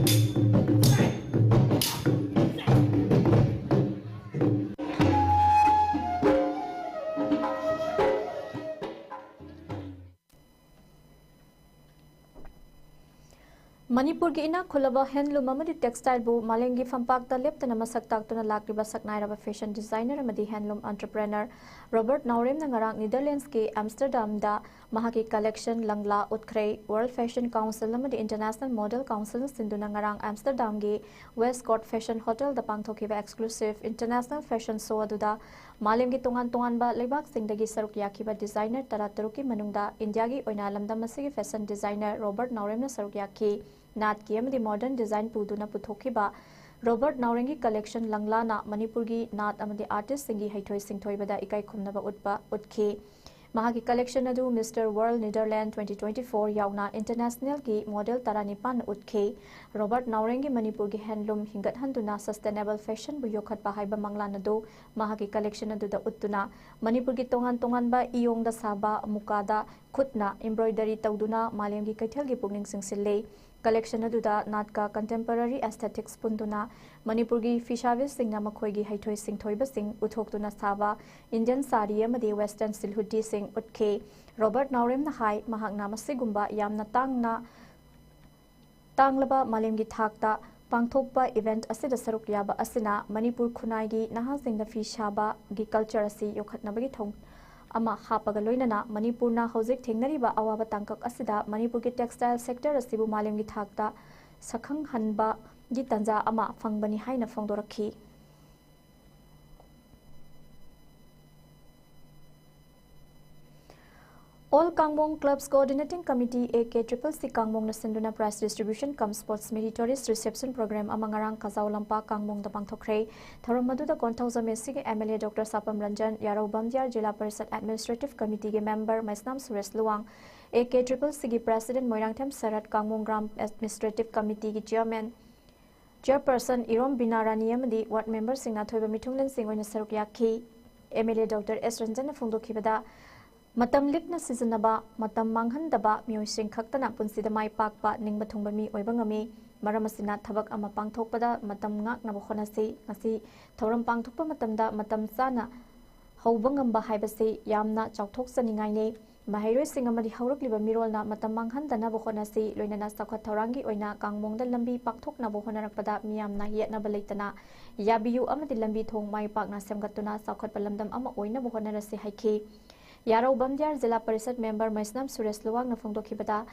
ꯃꯅꯤꯄꯨꯔꯒꯤ ꯏꯅꯥꯛ ꯈꯨꯜꯂꯕ ꯍꯦꯟꯂꯨꯝ ꯑꯃꯗꯤ ꯇꯦꯛꯁꯇꯥꯏꯜꯕꯨ ꯃꯥꯂꯦꯝꯒꯤ ꯐꯝꯄꯥꯛꯇ ꯂꯦꯞꯇꯅ ꯃꯁꯛ ꯇꯥꯛꯇꯨꯅ ꯂꯥꯛꯂꯤꯕ ꯁꯛꯅꯥꯏꯔꯕ ꯐꯦꯁꯟ ꯗꯤꯖꯥꯏꯅꯔ ꯑꯃꯗꯤ ꯍꯦꯟꯂꯨꯝ ꯑꯣꯟꯇꯔꯄ꯭ꯔꯦꯅꯔ ꯔꯣꯕꯔꯠ ꯅꯥꯎꯔꯦꯝꯅ ꯉꯔꯥꯡ ꯅꯤꯗꯔꯂꯦꯟꯁꯀꯤ ꯑꯦꯝꯁꯇꯔꯗꯥꯝꯗ ꯃꯍꯥꯛꯀꯤ ꯀꯂꯦꯛꯁꯟ ꯂꯪꯂꯥ ꯎꯠꯈ꯭ꯔꯦ꯫ ꯋꯥꯔꯜꯗ ꯐꯦꯁꯟ ꯀꯥꯎꯟꯁꯤꯜ ꯑꯃꯗꯤ ꯏꯟꯇꯔꯅꯦꯁꯅꯦꯜ ꯃꯣꯗꯦꯜ ꯀꯥꯎꯟꯁꯤꯜꯅ ꯁꯤꯟꯗꯨꯅ ꯉꯔꯥꯡ ꯑꯦꯝꯁꯇꯔꯗꯥꯝꯒꯤ ꯋꯦꯁꯀꯣꯠ ꯐꯦꯁꯟ ꯍꯣꯇꯦꯜꯗ ꯄꯥꯡꯊꯣꯛꯈꯤꯕ ꯑꯦꯛꯁꯀ꯭ꯂꯨꯁꯤꯚ ꯏꯟꯇꯔꯅꯦꯁꯅꯦꯜ ꯐꯦꯁꯟ ꯁꯣ ꯑꯗꯨꯗ ꯃꯥꯂꯦꯝꯒꯤ ꯇꯣꯉꯥꯟ ꯇꯣꯉꯥꯟꯕ ꯂꯩꯕꯥꯛꯁꯤꯡꯗꯒꯤ ꯁꯔꯨꯛ ꯌꯥꯈꯤꯕ ꯗꯤꯖꯥꯏꯅꯔ ꯇꯔꯥꯇꯔꯨꯛꯀꯤ ꯃꯅꯨꯡꯗ ꯏꯟꯗꯤꯌꯥꯒꯤ ꯑꯣꯏꯅ ꯂꯝꯗꯝ ꯑꯁꯤꯒꯤ ꯐꯦꯁꯟ ꯗꯤꯖꯥꯏꯅꯔ ꯔꯣꯕꯔꯠ ꯅꯥꯎꯔꯦꯝꯅ ꯁꯔꯨꯛ ꯌꯥꯈꯤ꯫ ꯅꯥꯠꯀꯤ ꯑꯃꯗꯤ ꯃꯣꯗꯔꯟ ꯗꯤꯖꯥꯏꯟ ꯄꯨꯗꯨꯅ ꯄꯨꯊꯣꯛꯈꯤꯕ ꯔꯣꯕꯔꯠ ꯅꯥꯎꯔꯦꯝꯒꯤ ꯀꯂꯦꯛꯁꯟ ꯂꯪꯂꯥꯅ ꯃꯅꯤꯄꯨꯔꯒꯤ ꯅꯥꯠ ꯑꯃꯗꯤ ꯑꯥꯔꯇꯤꯁꯁꯤꯡꯒꯤ ꯍꯩꯊꯣꯏ ꯁꯤꯡꯊꯣꯏꯕꯗ ꯏꯀꯥꯏ ꯈꯨꯝꯅꯕ ꯎꯠꯄ ꯎꯠꯈꯤ꯫ ꯃꯍꯥꯛꯀꯤ ꯀꯂꯦꯛꯁꯟ ꯑꯗꯨ mister world Netherland twenty twenty four ꯌꯥꯎꯅ ꯏꯟꯇꯔꯅꯦꯁꯅꯦꯜꯒꯤ ꯃꯣꯗꯦꯜ ꯇꯔꯥꯅꯤꯄꯥꯟꯅ ꯎꯠꯈꯤ꯫ ꯔꯣꯕꯔꯠ ꯅꯥꯎꯔꯦꯝꯒꯤ ꯃꯅꯤꯄꯨꯔꯒꯤ ꯍꯦꯟꯂꯨꯝ ꯍꯤꯡꯒꯠꯍꯟꯗꯨꯅ ꯁꯁꯇꯦꯅꯦꯕꯜ ꯐꯦꯁꯟꯕꯨ ꯌꯣꯛꯈꯠꯄ ꯍꯥꯏꯕ ꯃꯪꯂꯥꯟ ꯑꯗꯨ ꯃꯍꯥꯛꯀꯤ ꯀꯂꯦꯛꯁꯟ ꯑꯗꯨꯗ ꯎꯠꯇꯨꯅ ꯃꯅꯤꯄꯨꯔꯒꯤ ꯇꯣꯉꯥꯟ ꯇꯣꯉꯥꯟꯕ ꯏꯌꯣꯡꯗ ꯁꯥꯕ ꯃꯨꯀꯥꯗ ꯈꯨꯠꯅ ꯏꯝꯕ꯭ꯔꯣꯏꯗꯔꯤ ꯇꯧꯗꯨꯅ ꯃꯥꯂꯦꯝꯒꯤ ꯀꯩꯊꯦꯜꯒꯤ ꯄꯨꯛꯅꯤꯡ ꯆꯤꯡꯁꯤꯜꯂꯤ꯫ ꯀꯂꯦꯛꯁꯟ ꯑꯗꯨꯗ ꯅꯥꯠꯀ ꯀꯟꯇꯦꯝꯄꯔꯔꯤ ꯑꯦꯁꯊꯦꯇꯤꯛꯁ ꯄꯨꯟꯗꯨꯅ ꯃꯅꯤꯄꯨꯔꯒꯤ ꯐꯤꯁꯥꯕꯤꯁꯤꯡꯅ ꯃꯈꯣꯏꯒꯤ ꯍꯩꯊꯣꯏ ꯁꯤꯡꯊꯣꯏꯕꯁꯤꯡ ꯎꯠꯊꯣꯛꯇꯨꯅ ꯁꯥꯕ ꯏꯟꯗꯤꯌꯟ ꯁꯥꯔꯤ ꯑꯃꯗꯤ ꯋꯦꯁꯇꯔꯟ ꯁꯤꯜꯍꯨꯗꯤꯁꯤꯡ ꯎꯠꯈꯤ꯫ ꯔꯣꯕꯔꯠ ꯅꯥꯎꯔꯦꯝꯅ ꯍꯥꯏ, ꯃꯍꯥꯛꯅ ꯃꯁꯤꯒꯨꯝꯕ ꯌꯥꯝꯅ ꯇꯥꯡꯅ ꯇꯥꯡꯂꯕ ꯃꯥꯂꯦꯝꯒꯤ ꯊꯥꯛꯇ ꯄꯥꯡꯊꯣꯛꯄ event ꯑꯁꯤꯗ ꯁꯔꯨꯛ ꯌꯥꯕ ꯑꯁꯤꯅ ꯃꯅꯤꯄꯨꯔ ꯈꯨꯟꯅꯥꯏꯒꯤ ꯅꯍꯥꯁꯤꯡꯅ ꯐꯤ ꯁꯥꯕꯒꯤ culture ꯑꯁꯤ ꯌꯣꯛꯈꯠꯅꯕꯒꯤ ꯊꯧ ꯑꯃ ꯍꯥꯞꯄꯒ ꯂꯣꯏꯅꯅ ꯃꯅꯤꯄꯨꯔꯅ ꯍꯧꯖꯤꯛ ꯊꯦꯡꯅꯔꯤꯕ ꯑꯋꯥꯕ ꯇꯥꯡꯀꯛ ꯑꯁꯤꯗ ꯃꯅꯤꯄꯨꯔꯒꯤ textile sector ꯑꯁꯤꯕꯨ ꯃꯥꯂꯦꯝꯒꯤ ꯊꯥꯛꯇ ꯁꯛꯈꯪꯍꯟꯕꯒꯤ ꯇꯥꯟꯖꯥ ꯑꯃ ꯐꯪꯕꯅꯤ ꯍꯥꯏꯅ ꯐꯣꯡꯗꯣꯔꯛꯈꯤ꯫ All Kangmong Clubs Coordinating Committee, A K triple C Kangmongꯅ ꯁꯤꯟꯗꯨꯅ prize distribution cum sports meritorious reception program ꯑꯃ ꯉꯔꯥꯡ ꯀꯖꯥꯎ ꯂꯝꯄꯥꯛ ꯀꯥꯡꯃꯣꯡꯗ ꯄꯥꯡꯊꯣꯛꯈ꯭ꯔꯦ꯫ ꯊꯧꯔꯝ ꯑꯗꯨꯗ ꯀꯣꯟꯊꯧꯖꯝ AC ꯒꯤ MLA Doctor Sapam Ranjan, Yairou Bamdiyar Zila Parishad Administrative Committee ꯒꯤ member Meisnam Suresh Luwang, A K triple C ꯒꯤ president ꯃꯣꯏꯔꯥꯡꯊꯦꯝ ꯁꯔꯠ, ꯀꯥꯡꯃꯣꯡ ꯒ꯭ꯔꯥꯝ Administrative Committee ꯒꯤ chairman, chairperson ꯏꯔꯣꯝ ꯕꯤꯅꯥ ꯔꯥꯅꯤ ꯑꯃꯗꯤ ward member ꯁꯤꯡꯅ ꯑꯊꯣꯏꯕ ꯃꯤꯊꯨꯡꯂꯦꯟꯁꯤꯡ ꯑꯣꯏꯅ ꯁꯔꯨꯛ ꯌꯥꯈꯤ꯫ MLA Doctor S ꯔꯟꯖꯟꯅ ꯐꯣꯡꯗꯣꯛꯈꯤꯕꯗ, ꯃꯇꯝ ꯂꯤꯛꯅ ꯁꯤꯖꯤꯟꯅꯕ, ꯃꯇꯝ ꯃꯥꯡꯍꯟꯗꯕ ꯃꯤꯑꯣꯏꯁꯤꯡ ꯈꯛꯇꯅ ꯄꯨꯟꯁꯤꯗ ꯃꯥꯏ ꯄꯥꯛꯄ, ꯅꯤꯡꯕ ꯊꯨꯡꯕ ꯃꯤ ꯑꯣꯏꯕ ꯉꯝꯃꯤ꯫ ꯃꯔꯝ ꯑꯁꯤꯅ ꯊꯕꯛ ꯑꯃ ꯄꯥꯡꯊꯣꯛꯄꯗ ꯃꯇꯝ ꯉꯥꯛꯅꯕ ꯍꯣꯠꯅꯁꯤ꯫ ꯉꯁꯤ ꯊꯧꯔꯝ ꯄꯥꯡꯊꯣꯛꯄ ꯃꯇꯝꯗ ꯃꯇꯝ ꯆꯥꯅ ꯍꯧꯕ ꯉꯝꯕ ꯍꯥꯏꯕꯁꯤ ꯌꯥꯝꯅ ꯆꯥꯎꯊꯣꯛꯆꯅꯤꯡꯉꯥꯏꯅꯤ꯫ ꯃꯍꯩꯔꯣꯏꯁꯤꯡ ꯑꯃꯗꯤ ꯍꯧꯔꯛꯂꯤꯕ ꯃꯤꯔꯣꯜꯅ ꯃꯇꯝ ꯃꯥꯡꯍꯟꯗꯅꯕ ꯍꯣꯠꯅꯁꯤ꯫ ꯂꯣꯏꯅꯅ ꯆꯥꯎꯈꯠ ꯊꯧꯔꯥꯡꯒꯤ ꯑꯣꯏꯅ ꯀꯥꯡꯃꯣꯡꯗ ꯂꯝꯕꯤ ꯄꯥꯛꯊꯣꯛꯅꯕ ꯍꯣꯠꯅꯔꯛꯄꯗ ꯃꯤꯌꯥꯝꯅ ꯌꯦꯠꯅꯕ ꯂꯩꯇꯅ ꯌꯥꯕꯤꯌꯨ ꯑꯃꯗꯤ ꯂꯝꯕꯤ ꯊꯣꯡ ꯃꯥꯏ ꯄꯥꯛꯅ ꯁꯦꯝꯒꯠꯇꯨꯅ ꯆꯥꯎꯈꯠꯄ ꯂꯝꯗꯝ ꯑꯃ ꯑꯣꯏꯅꯕ ꯍꯣꯠꯅꯔꯁꯤ ꯍꯥꯏꯈꯤ꯫ ꯌꯥꯔꯧ ꯕꯝꯗꯤꯌꯥꯔ ꯖꯤꯂꯥ ꯄꯔꯤꯁꯠ member ꯃꯩꯁꯅꯥꯝ ꯁꯨꯔꯦꯁ ꯂꯨꯋꯥꯡꯅ ꯐꯣꯡꯗꯣꯛꯈꯤꯕꯗ,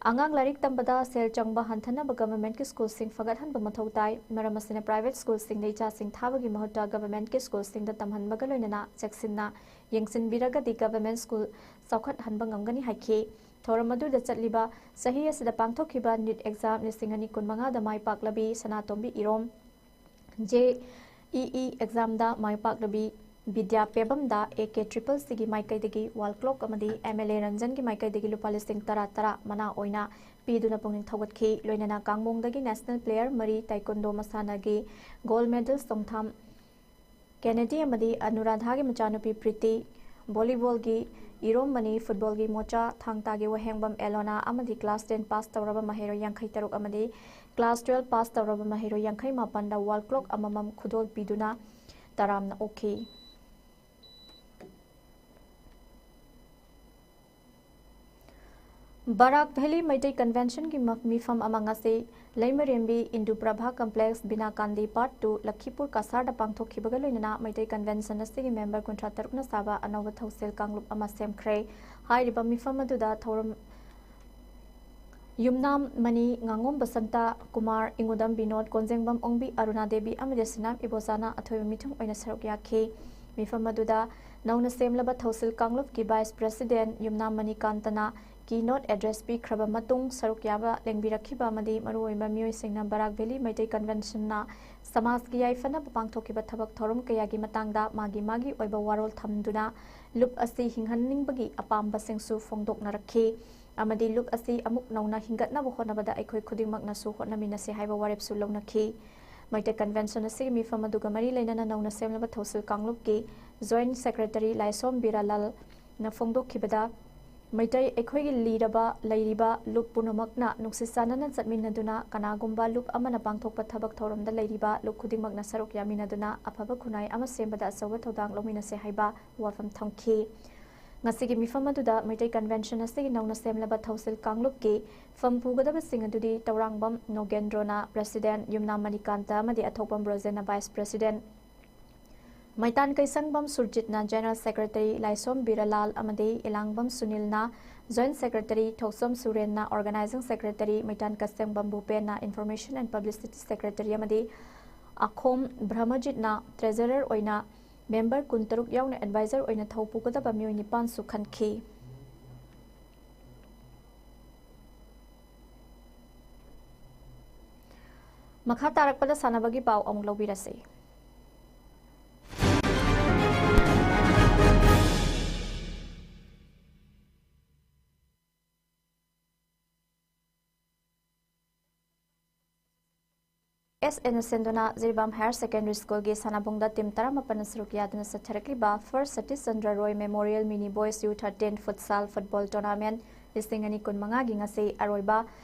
ꯑꯉꯥꯡ ꯂꯥꯏꯔꯤꯛ ꯇꯝꯕꯗ ꯁꯦꯜ ꯆꯪꯕ ꯍꯟꯊꯅꯕ government ꯀꯤ school ꯁꯤꯡ ꯐꯒꯠꯍꯟꯕ ꯃꯊꯧ ꯇꯥꯏ꯫ ꯃꯔꯝ ꯑꯁꯤꯅ private school ꯁꯤꯡꯗ ꯏꯆꯥꯁꯤꯡ ꯊꯥꯕꯒꯤ ꯃꯍꯨꯠꯇ government ꯀꯤ school ꯁꯤꯡꯗ ꯇꯝꯍꯟꯕꯒ ꯂꯣꯏꯅꯅ ꯆꯦꯛꯁꯤꯟꯅ ꯌꯦꯡꯁꯤꯟꯕꯤꯔꯒꯗꯤ government school ꯆꯥꯎꯈꯠꯍꯟꯕ ꯉꯝꯒꯅꯤ ꯍꯥꯏꯈꯤ꯫ ꯊꯧꯔꯝ ꯑꯗꯨꯗ ꯆꯠꯂꯤꯕ ꯆꯍꯤ ꯑꯁꯤꯗ ꯄꯥꯡꯊꯣꯛꯈꯤꯕ NEET exam ꯂꯤꯁꯤꯡ ꯑꯅꯤ ꯀꯨꯟꯃꯉꯥꯗ ꯃꯥꯏ ꯄꯥꯛꯂꯕꯤ ꯁꯅꯥꯇꯣꯝꯕꯤ ꯏꯔꯣꯝ, JEE exam the my ꯄꯥꯛꯂꯕꯤ Vidya ꯄꯦꯕꯝꯗ A K triple C ꯒꯤ ꯃꯥꯏꯀꯩꯗꯒꯤ wall clock ꯑꯃꯗꯤ MLA ꯔꯟꯖꯟꯒꯤ ꯃꯥꯏꯀꯩꯗꯒꯤ ꯂꯨꯄꯥ ꯂꯤꯁꯤꯡ ꯇꯔꯥ ꯇꯔꯥ ꯃꯅꯥ ꯑꯣꯏꯅ ꯄꯤꯗꯨꯅ ꯄꯨꯛꯅꯤꯡ ꯊꯧꯒꯠꯈꯤ꯫ ꯂꯣꯏꯅꯅ ꯀꯥꯡꯃꯣꯡꯗꯒꯤ national player ꯃꯔꯤ, taekwondo ꯃꯁꯥꯟꯅꯒꯤ gold medal ꯆꯣꯡꯊꯥꯝ ꯀꯦꯅꯦꯗꯤ ꯑꯃꯗꯤ ꯑꯅꯨꯔꯥꯙꯥꯒꯤ ꯃꯆꯥꯅꯨꯄꯤ ꯄ꯭ꯔꯤꯇꯤ, volleyball ꯒꯤ ꯏꯔꯣꯝ ꯃꯅꯤ, football ꯒꯤ ꯃꯣꯆꯥ ꯊꯥꯡ ꯇꯥꯒꯤ ꯋꯥꯍꯦꯡꯕꯝ ꯑꯦꯂꯣꯅꯥ ꯑꯃꯗꯤ class ten pass ꯇꯧꯔꯕ ꯃꯍꯩꯔꯣꯏ ꯌꯥꯡꯈꯩ ꯇꯔꯨꯛ ꯑꯃꯗꯤ class twelve pass ꯇꯧꯔꯕ ꯃꯍꯩꯔꯣꯏ ꯌꯥꯡꯈꯩ ꯃꯥꯄꯟꯗ wall clock ꯑꯃꯃꯝ ꯈꯨꯗꯣꯜ ꯄꯤꯗꯨꯅ ꯇꯔꯥꯝꯅ ꯑꯣꯛꯈꯤ꯫ ꯕꯔꯥꯛ ꯚꯦꯂꯤ ꯃꯩꯇꯩ ꯀꯟꯚꯦꯟꯁꯟꯒꯤ ꯃ-, ꯃꯤꯐꯝ ꯑꯃ ꯉꯁꯤ ꯂꯩꯃꯔꯦꯝꯕꯤ ꯏꯟꯗꯨ ꯄ꯭ꯔꯚꯥ ꯀꯝꯄ꯭ꯂꯦꯛꯁ, ꯕꯤꯅꯥ ꯀꯥꯟꯗꯤ ꯄꯥꯔꯠ ꯇꯨ, ꯂꯈꯤꯄꯨꯔ ꯀꯁꯥꯔꯗ ꯄꯥꯡꯊꯣꯛꯈꯤꯕꯒ ꯂꯣꯏꯅꯅ ꯃꯩꯇꯩ ꯀꯟꯚꯦꯟꯁꯟ ꯑꯁꯤꯒꯤ ꯃꯦꯝꯕꯔ ꯀꯨꯟꯊ꯭ꯔꯥ ꯇꯔꯨꯛꯅ ꯁꯥꯕ ꯑꯅꯧꯕ ꯊꯧꯁꯤꯜ ꯀꯥꯡꯂꯨꯞ ꯑꯃ ꯁꯦꯝꯈ꯭ꯔꯦ꯫ ꯍꯥꯏꯔꯤꯕ ꯃꯤꯐꯝ ꯑꯗꯨꯗ ꯊꯧꯔꯝ ꯌꯨꯝꯅꯥꯝ ꯃꯅꯤ, ꯉꯥꯉꯣꯝ ꯕꯁꯟꯇ ꯀꯨꯃꯥꯔ, ꯏꯉꯨꯗꯝ ꯕꯤꯅꯣꯗ, ꯀꯣꯟꯖꯦꯡꯕꯝ ꯑꯣꯡꯕꯤ, ꯑꯔꯨꯅꯥ ꯗꯦꯕꯤ ꯑꯃꯗꯤ ꯁꯤꯅꯥꯝ ꯏꯕꯣꯆꯥꯅ ꯑꯊꯣꯏꯕ ꯃꯤꯊꯨꯡ ꯑꯣꯏꯅ ꯁꯔꯨꯛ ꯌꯥꯈꯤ꯫ ꯃꯤꯐꯝ ꯑꯗꯨꯗ ꯅꯧꯅ ꯁꯦꯝꯂꯕ ꯊꯧꯁꯤꯜ ꯀꯥꯡꯂꯨꯞꯀꯤ ꯚꯥꯏꯁ ꯄ꯭ꯔꯦꯁꯤꯗꯦꯟꯠ ꯌꯨꯝꯅꯥꯝ ꯃꯅꯤꯀꯥꯟꯇꯅ ꯀꯤ ꯅꯣꯠ ꯑꯦꯗ꯭ꯔꯦꯁ ꯄꯤꯈ꯭ꯔꯕ ꯃꯇꯨꯡ, ꯁꯔꯨꯛ ꯌꯥꯕ ꯂꯦꯡꯕꯤꯔꯛꯈꯤꯕ ꯑꯃꯗꯤ ꯃꯔꯨꯑꯣꯏꯕ ꯃꯤꯑꯣꯏꯁꯤꯡꯅ ꯕꯔꯥꯛ ꯚꯦꯂꯤ ꯃꯩꯇꯩ ꯀꯟꯚꯦꯟꯁꯟꯅ ꯁꯃꯥꯖꯒꯤ ꯌꯥꯏꯐꯅꯕ ꯄꯥꯡꯊꯣꯛꯈꯤꯕ ꯊꯕꯛ ꯊꯧꯔꯝ ꯀꯌꯥꯒꯤ ꯃꯇꯥꯡꯗ ꯃꯥꯒꯤ ꯃꯥꯒꯤ ꯑꯣꯏꯕ ꯋꯥꯔꯣꯜ ꯊꯝꯗꯨꯅ ꯂꯨꯞ ꯑꯁꯤ ꯍꯤꯡꯍꯟꯅꯤꯡꯕꯒꯤ ꯑꯄꯥꯝꯕꯁꯤꯡꯁꯨ ꯐꯣꯡꯗꯣꯛꯅꯔꯛꯈꯤ꯫ ꯑꯃꯗꯤ ꯂꯨꯞ ꯑꯁꯤ ꯑꯃꯨꯛ ꯅꯧꯅ ꯍꯤꯡꯒꯠꯅꯕ ꯍꯣꯠꯅꯕꯗ ꯑꯩꯈꯣꯏ ꯈꯨꯗꯤꯡꯃꯛꯅꯁꯨ ꯍꯣꯠꯅꯃꯤꯟꯅꯁꯤ ꯍꯥꯏꯕ ꯋꯥꯔꯦꯞꯁꯨ ꯂꯧꯅꯈꯤ꯫ ꯃꯩꯇꯩ ꯀꯟꯚꯦꯟꯁꯟ ꯑꯁꯤꯒꯤ ꯃꯤꯐꯝ ꯑꯗꯨꯒ ꯃꯔꯤ ꯂꯩꯅꯅ ꯅꯧꯅ ꯁꯦꯝꯂꯕ ꯊꯧꯁꯤꯜ ꯀꯥꯡꯂꯨꯞꯀꯤ ꯖꯣꯏꯟꯠ ꯁꯦꯀ꯭ꯔꯦꯇꯔꯤ ꯂꯥꯏꯁꯣꯝ ꯕꯤꯔꯥꯂꯥꯜꯅ ꯐꯣꯡꯗꯣꯛꯈꯤꯕꯗ, ꯃꯩꯇꯩ ꯑꯩꯈꯣꯏꯒꯤ ꯂꯤꯔꯕ, ꯂꯩꯔꯤꯕ ꯂꯨꯞ ꯄꯨꯝꯅꯃꯛꯅ ꯅꯨꯡꯁꯤ ꯆꯥꯟꯅꯅ ꯆꯠꯃꯤꯟꯅꯗꯨꯅ, ꯀꯅꯥꯒꯨꯝꯕ ꯂꯨꯞ ꯑꯃꯅ ꯄꯥꯡꯊꯣꯛꯄ ꯊꯕꯛ ꯊꯧꯔꯝꯗ ꯂꯩꯔꯤꯕ ꯂꯨꯞ ꯈꯨꯗꯤꯡꯃꯛꯅ ꯁꯔꯨꯛ ꯌꯥꯃꯤꯟꯅꯗꯨꯅ ꯑꯐꯕ ꯈꯨꯟꯅꯥꯏ ꯑꯃ ꯁꯦꯝꯕꯗ ꯑꯆꯧꯕ ꯊꯧꯗꯥꯡ ꯂꯧꯃꯤꯟꯅꯁꯤ ꯍꯥꯏꯕ ꯋꯥꯐꯝ ꯊꯝꯈꯤ꯫ ꯉꯁꯤꯒꯤ ꯃꯤꯐꯝ ꯑꯗꯨꯗ ꯃꯩꯇꯩ ꯀꯟꯚꯦꯟꯁꯟ ꯑꯁꯤꯒꯤ ꯅꯧꯅ ꯁꯦꯝꯂꯕ ꯊꯧꯁꯤꯜ ꯀꯥꯡꯂꯨꯞꯀꯤ ꯐꯝ ꯄꯨꯒꯗꯕꯁꯤꯡ ꯑꯗꯨꯗꯤ ꯇꯧꯔꯥꯡꯕꯝ ꯅꯣꯒꯦꯟꯗ꯭ꯔꯣꯅ ꯄ꯭ꯔꯦꯁꯤꯗꯦꯟꯠ, ꯌꯨꯝꯅꯥꯝ ꯃꯅꯤꯀꯥꯟꯇ ꯑꯃꯗꯤ ꯑꯊꯣꯛꯄꯝ ꯕ꯭ꯔꯣꯖꯦꯟꯅ ꯚꯥꯏꯁ ꯄ꯭ꯔꯦꯁꯤꯗꯦꯟꯠ, ꯃꯩꯇꯥꯟ ꯀꯩꯁꯪꯕꯝ ꯁꯨꯔꯖꯤꯠꯅ ꯖꯦꯅꯔꯦꯜ ꯁꯦꯀ꯭ꯔꯦꯇꯔꯤ, ꯂꯥꯏꯁꯣꯝ ꯕꯤꯔꯥꯂꯥꯜ ꯑꯃꯗꯤ ꯏꯂꯥꯡꯕꯝ ꯁꯨꯅꯤꯜꯅ ꯖꯣꯏꯟꯠ ꯁꯦꯀ꯭ꯔꯦꯇꯔꯤ, ꯊꯣꯛꯆꯣꯝ ꯁꯨꯔꯦꯟꯅ ꯑꯣꯔꯒꯅꯥꯏꯖꯤꯡ ꯁꯦꯀ꯭ꯔꯦꯇꯔꯤ, ꯃꯩꯇꯥꯟ ꯀꯩꯁꯪꯕꯝ ꯚꯨꯄꯦꯟꯅ ꯏꯟꯐꯣꯔꯃꯦꯁꯟ ꯑꯦꯟ ꯄꯕ꯭ꯂꯤꯁꯤꯇꯤ ꯁꯦꯀ꯭ꯔꯦꯇꯔꯤ ꯑꯃꯗꯤ ꯑꯈꯣꯝ ꯕ꯭ꯔꯍꯃꯖꯤꯠꯅ ꯇ꯭ꯔꯦꯖꯔꯔ ꯑꯣꯏꯅ ꯃꯦꯝꯕꯔ ꯀꯨꯟꯇꯔꯨꯛ ꯌꯥꯎꯅ ꯑꯦꯗꯚꯥꯏꯖꯔ ꯑꯣꯏꯅ ꯊꯧ ꯄꯨꯒꯗꯕ ꯃꯤꯑꯣꯏ ꯅꯤꯄꯥꯟꯁꯨ ꯈꯟꯈꯤ꯫ ꯃꯈꯥ ꯇꯥꯔꯛꯄꯗ ꯁꯥꯟꯅꯕꯒꯤ ꯄꯥꯎ ꯑꯃꯨꯛ ꯂꯧꯕꯤꯔꯁꯤ꯫ ꯑꯦꯁ ꯑꯦꯟꯅ ꯁꯦꯟꯗꯨꯅ ꯖꯤꯔꯤꯕꯥꯝ ꯍꯥꯌꯔ ꯁꯦꯀꯦꯟꯗꯔꯤ ꯁ꯭ꯀꯨꯜꯒꯤ ꯁꯥꯟꯅꯕꯨꯡꯗ ꯇꯤꯝ ꯇꯔꯥꯃꯥꯄꯟꯅ ꯁꯔꯨꯛ ꯌꯥꯗꯨꯅ ꯆꯠꯊꯔꯛꯂꯤꯕ ꯐꯥꯔꯁ Satish Chandra Roy memorial mini boys U thirteen futsal football tournament ꯂꯤꯁꯤꯡ ꯑꯅꯤ ꯀꯨꯟꯃꯉꯥꯒꯤ ꯉꯁꯤ ꯑꯔꯣꯏꯕ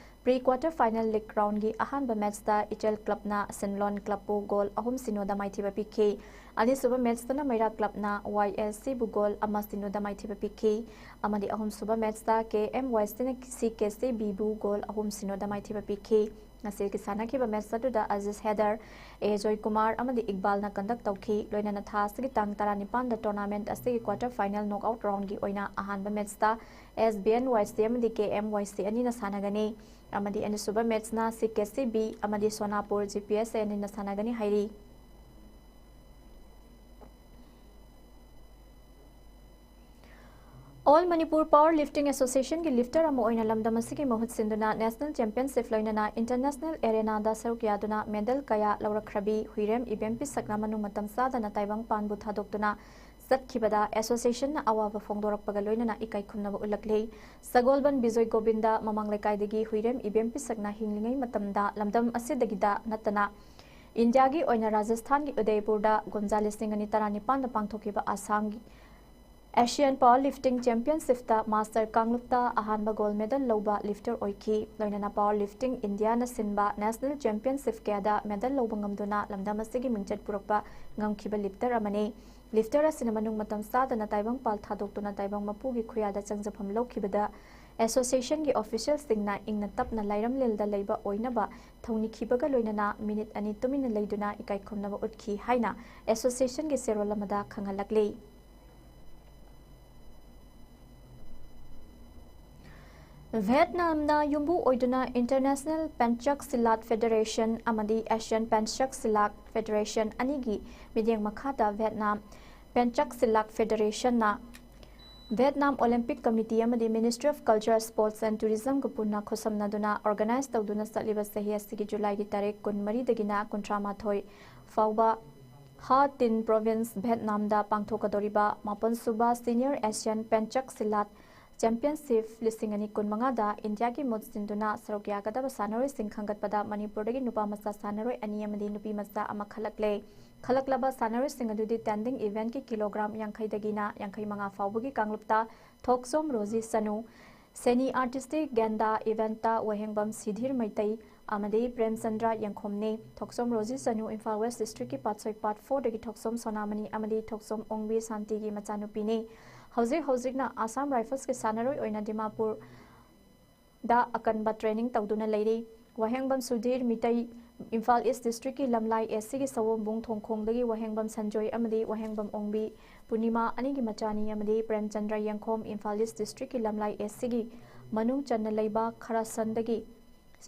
Pre quarter final league round ꯒꯤ ꯑꯍꯥꯟꯕ match ꯇ ꯏꯆꯦꯜ club ꯅ ꯁꯤꯟꯂꯣꯟ club ꯄꯨ goal ꯑꯍꯨꯝ ꯁꯤꯅꯣꯗ ꯃꯥꯏꯊꯤꯕ ꯄꯤꯈꯤ꯫ ꯑꯅꯤꯁꯨꯕ match ꯇꯅ ꯃꯩꯔꯥ club ꯅ Y S C ꯕꯨ goal ꯑꯃ ꯁꯤꯅꯣꯗ ꯃꯥꯏꯊꯤꯕ ꯄꯤꯈꯤ꯫ ꯑꯃꯗꯤ ꯑꯍꯨꯝꯁꯨꯕ match ꯇ K M Y C ꯅ C K C B ꯕꯨ goal ꯑꯍꯨꯝ ꯁꯤꯅꯣꯗ ꯃꯥꯏꯊꯤꯕ ꯄꯤꯈꯤ꯫ ꯉꯁꯤꯒꯤ ꯁꯥꯟꯅꯈꯤꯕ match ꯑꯗꯨꯗ ꯑꯖꯤꯖ ꯍꯦꯗꯔ, A ꯖꯣꯏꯀꯨꯃꯥꯔ ꯑꯃꯗꯤ ꯏꯛꯕꯥꯜꯅ conduct ꯇꯧꯈꯤ꯫ ꯂꯣꯏꯅꯅ ꯊꯥ ꯑꯁꯤꯒꯤ ꯇꯥꯡ ꯇꯔꯥꯅꯤꯄꯥꯟꯗ tournament ꯑꯁꯤꯒꯤ quarter final knockout round ꯒꯤ ꯑꯣꯏꯅ ꯑꯍꯥꯟꯕ match ꯇ S B N Y C ꯑꯃꯗꯤ K M Y C ꯑꯅꯤꯅ ꯁꯥꯟꯅꯒꯅꯤ꯫ ꯑꯃꯗꯤ ꯑꯅꯤꯁꯨꯕ match ꯅ C K C B ꯑꯃꯗꯤ ꯁꯣꯅꯥꯄꯨꯔ G P S ꯑꯅꯤꯅ ꯁꯥꯟꯅꯒꯅꯤ ꯍꯥꯏꯔꯤ꯫ All Manipur Power Lifting Association ꯒꯤ lifter ꯑꯃ ꯑꯣꯏꯅ ꯂꯝꯗꯝ ꯑꯁꯤꯒꯤ ꯃꯍꯨꯠ ꯁꯤꯟꯗꯨꯅ national championship ꯂꯣꯏꯅꯅ international arena ꯗ ꯁꯔꯨꯛ ꯌꯥꯗꯨꯅ medal ꯀꯌꯥ ꯂꯧꯔꯛꯈ꯭ꯔꯕꯤ ꯍꯨꯏꯔꯦꯝ ꯏꯕꯦꯝ ꯄꯤꯁꯛꯅ ꯃꯅꯨꯡ ꯃꯇꯝ ꯆꯥꯗꯅ ꯇꯥꯏꯕꯪ ꯄꯥꯟꯕꯨ ꯊꯥꯗꯣꯛꯇꯨꯅ ꯆꯠꯈꯤꯕꯗ association ꯅ ꯑꯋꯥꯕ ꯐꯣꯡꯗꯣꯔꯛꯄꯒ ꯂꯣꯏꯅꯅ ꯏꯀꯥꯏ ꯈꯨꯝꯅꯕ ꯎꯠꯂꯛꯂꯤ꯫ ꯁꯒꯣꯜꯕꯟ ꯕꯤꯖꯣꯏ ꯒꯣꯕꯤꯟꯗ ꯃꯃꯥꯡ ꯂꯩꯀꯥꯏꯗꯒꯤ ꯍꯨꯏꯔꯦꯝ ꯏꯕꯦꯝ ꯄꯤꯁꯛꯅ ꯍꯤꯡꯂꯤꯉꯩ ꯃꯇꯝꯗ ꯂꯝꯗꯝ ꯑꯁꯤꯗꯒꯤꯗ ꯅꯠꯇꯅ ꯏꯟꯗꯤꯌꯥꯒꯤ ꯑꯣꯏꯅ ꯔꯥꯖꯁꯊꯥꯟꯒꯤ ꯎꯗꯩꯄꯨꯔꯗ ꯀꯨꯝꯖꯥ ꯂꯤꯁꯤꯡ ꯑꯅꯤ ꯇꯔꯥꯅꯤꯄꯥꯟꯗ ꯄꯥꯡꯊꯣꯛꯈꯤꯕ ꯑꯁꯥꯝꯒꯤ Asian Power Lifting Championship ꯇ master ꯀꯥꯡꯂꯨꯞꯇ ꯑꯍꯥꯟꯕ gold medal ꯂꯧꯕ lifter ꯑꯣꯏꯈꯤ꯫ ꯂꯣꯏꯅꯅ power lifting ꯏꯟꯗꯤꯌꯥꯅ ꯁꯤꯟꯕ national championship ꯀꯌꯥꯗ medal ꯂꯧꯕ ꯉꯝꯗꯨꯅ ꯂꯝꯗꯝ ꯑꯁꯤꯒꯤ ꯃꯤꯡꯆꯠ ꯄꯨꯔꯛꯄ ꯉꯝꯈꯤꯕ lifter ꯑꯃꯅꯤ꯫ Lifter ꯑꯁꯤꯅ ꯃꯅꯨꯡ ꯃꯇꯝ ꯆꯥꯗꯅ ꯇꯥꯏꯕꯪ ꯄꯥꯜ ꯊꯥꯗꯣꯛꯇꯨꯅ ꯇꯥꯏꯕꯪ ꯃꯄꯨꯒꯤ ꯈꯨꯌꯥꯗ ꯆꯪꯖꯐꯝ ꯂꯧꯈꯤꯕꯗ association ꯒꯤ official ꯁꯤꯡꯅ ꯏꯪꯅ ꯇꯞꯅ ꯂꯥꯏꯔꯝꯂꯦꯜꯗ ꯂꯩꯕ ꯑꯣꯏꯅꯕ ꯊꯧꯅꯤꯈꯤꯕꯒ ꯂꯣꯏꯅꯅ minute ꯑꯅꯤ ꯇꯨꯃꯤꯟꯅ ꯂꯩꯗꯨꯅ ꯏꯀꯥꯏ ꯈꯨꯝꯅꯕ ꯎꯠꯈꯤ ꯍꯥꯏꯅ association ꯒꯤ ꯆꯦꯔꯣꯜ ꯑꯃꯗ ꯈꯪꯍꯜꯂꯛꯂꯤ꯫ ꯚꯤꯌꯦꯠꯅꯥꯝꯅ ꯌꯨꯝꯕꯨ ꯑꯣꯏꯗꯨꯅ International Penchak Silat Federation ꯑꯃꯗꯤ Asian Penchak Silat Federation ꯑꯅꯤꯒꯤ ꯃꯤꯠꯌꯦꯡ ꯃꯈꯥꯗ ꯚꯤꯌꯦꯠꯅꯥꯝ Penchak Silat Federation ꯅ Vietnam Olympic Committee ꯑꯃꯗꯤ Ministry of Culture, Sports and Tourism ꯒ ꯄꯨꯟꯅ ꯈꯨꯠꯁꯝꯅꯗꯨꯅ organize ꯇꯧꯗꯨꯅ ꯆꯠꯂꯤꯕ ꯆꯍꯤ ꯑꯁꯤꯒꯤ ꯖꯨꯂꯥꯏꯒꯤ ꯇꯥꯔꯤꯛ ꯀꯨꯟꯃꯔꯤꯗꯒꯤꯅ ꯀꯨꯟꯊ꯭ꯔꯥ ꯃꯥꯊꯣꯏ ꯐꯥꯎꯕ Ha Tin Province, ꯚꯤꯌꯦꯠꯅꯥꯝꯗ ꯄꯥꯡꯊꯣꯛꯀꯗꯧꯔꯤꯕ ꯃꯥꯄꯟ ꯁꯨꯕ Senior Asian Penchak Silat Championship ꯂꯤꯁꯤꯡ ꯑꯅꯤ ꯀꯨꯟꯃꯉꯥꯗ ꯏꯟꯗꯤꯌꯥꯒꯤ ꯃꯍꯨꯠ ꯁꯤꯟꯗꯨꯅ ꯁꯔꯨꯛ ꯌꯥꯒꯗꯕ ꯁꯥꯟꯅꯔꯣꯏꯁꯤꯡ ꯈꯟꯒꯠꯄꯗ ꯃꯅꯤꯄꯨꯔꯗꯒꯤ ꯅꯨꯄꯥ ꯃꯆꯥ ꯁꯥꯟꯅꯔꯣꯏ ꯑꯅꯤ ꯑꯃꯗꯤ ꯅꯨꯄꯤ ꯃꯆꯥ ꯑꯃ ꯈꯜꯂꯛꯂꯦ꯫ ꯈꯜꯂꯛꯂꯕ ꯁꯥꯟꯅꯔꯣꯏꯁꯤꯡ ꯑꯗꯨꯗꯤ standing event ꯀꯤ kilogram ꯌꯥꯡꯈꯩꯗꯒꯤꯅ ꯌꯥꯡꯈꯩ ꯃꯉꯥ ꯐꯥꯎꯕꯒꯤ ꯀꯥꯡꯂꯨꯞꯇ Thokchom Roji Sanu, Seni Artistic Ganda event ꯇ ꯋꯥꯍꯦꯡꯕꯝ ꯁꯨꯙꯤꯔ ꯃꯩꯇꯩ ꯑꯃꯗꯤ ꯄ꯭ꯔꯦꯝꯆꯟꯗ꯭ꯔ ꯌꯦꯡꯈꯣꯝꯅꯤ꯫ ꯊꯣꯛꯆꯣꯝ ꯔꯣꯖꯤ ꯆꯅꯨ ꯏꯝꯐꯥꯜ ꯋꯦꯁ ꯗꯤꯁꯇ꯭ꯔꯤꯛꯀꯤ ꯄꯥꯠꯁꯣꯏ ꯄꯥꯔꯠ ꯐꯣꯔꯗꯒꯤ ꯊꯣꯛꯆꯣꯝ ꯁꯣꯅꯥꯃꯅꯤ ꯑꯃꯗꯤ ꯊꯣꯛꯆꯣꯝ ꯑꯣꯡꯕꯤ ꯁꯥꯟꯇꯤꯒꯤ ꯃꯆꯥꯅꯨꯄꯤꯅꯤ꯫ ꯍꯧꯖꯤꯛ ꯍꯧꯖꯤꯛꯅ ꯑꯁꯥꯝ ꯔꯥꯏꯐꯜꯁꯀꯤ ꯁꯥꯟꯅꯔꯣꯏ ꯑꯣꯏꯅ ꯗꯤꯃꯥꯄꯨꯔ ꯗ ꯑꯀꯟꯕ training ꯇꯧꯗꯨꯅ ꯂꯩꯔꯤ꯫ ꯋꯥꯍꯦꯡꯕꯝ ꯁꯨꯙꯤꯔ ꯃꯤꯇꯩ ꯏꯝꯐꯥꯜ ꯏꯁ ꯗꯤꯁꯇ꯭ꯔꯤꯛꯀꯤ ꯂꯝꯂꯥꯏ ꯑꯦꯁ ꯁꯤꯒꯤ ꯁꯑꯣꯝꯕꯨꯡ ꯊꯣꯡꯈꯣꯡꯗꯒꯤ ꯋꯥꯍꯦꯡꯕꯝ ꯁꯟꯖꯣꯏ ꯑꯃꯗꯤ ꯋꯥꯍꯦꯡꯕꯝ ꯑꯣꯡꯕꯤ ꯄꯨꯔꯅꯤꯃꯥ ꯑꯅꯤꯒꯤ ꯃꯆꯥꯅꯤ ꯑꯃꯗꯤ ꯄ꯭ꯔꯦꯝꯆꯟꯗ꯭ꯔ ꯌꯦꯡꯈꯣꯝ ꯏꯝꯐꯥꯜ ꯏꯁ ꯗꯤꯁꯇ꯭ꯔꯤꯛꯀꯤ ꯂꯝꯂꯥꯏ ꯑꯦꯁ ꯁꯤꯒꯤ ꯃꯅꯨꯡ ꯆꯟꯅ ꯂꯩꯕ ꯈꯔꯁꯟꯗꯒꯤ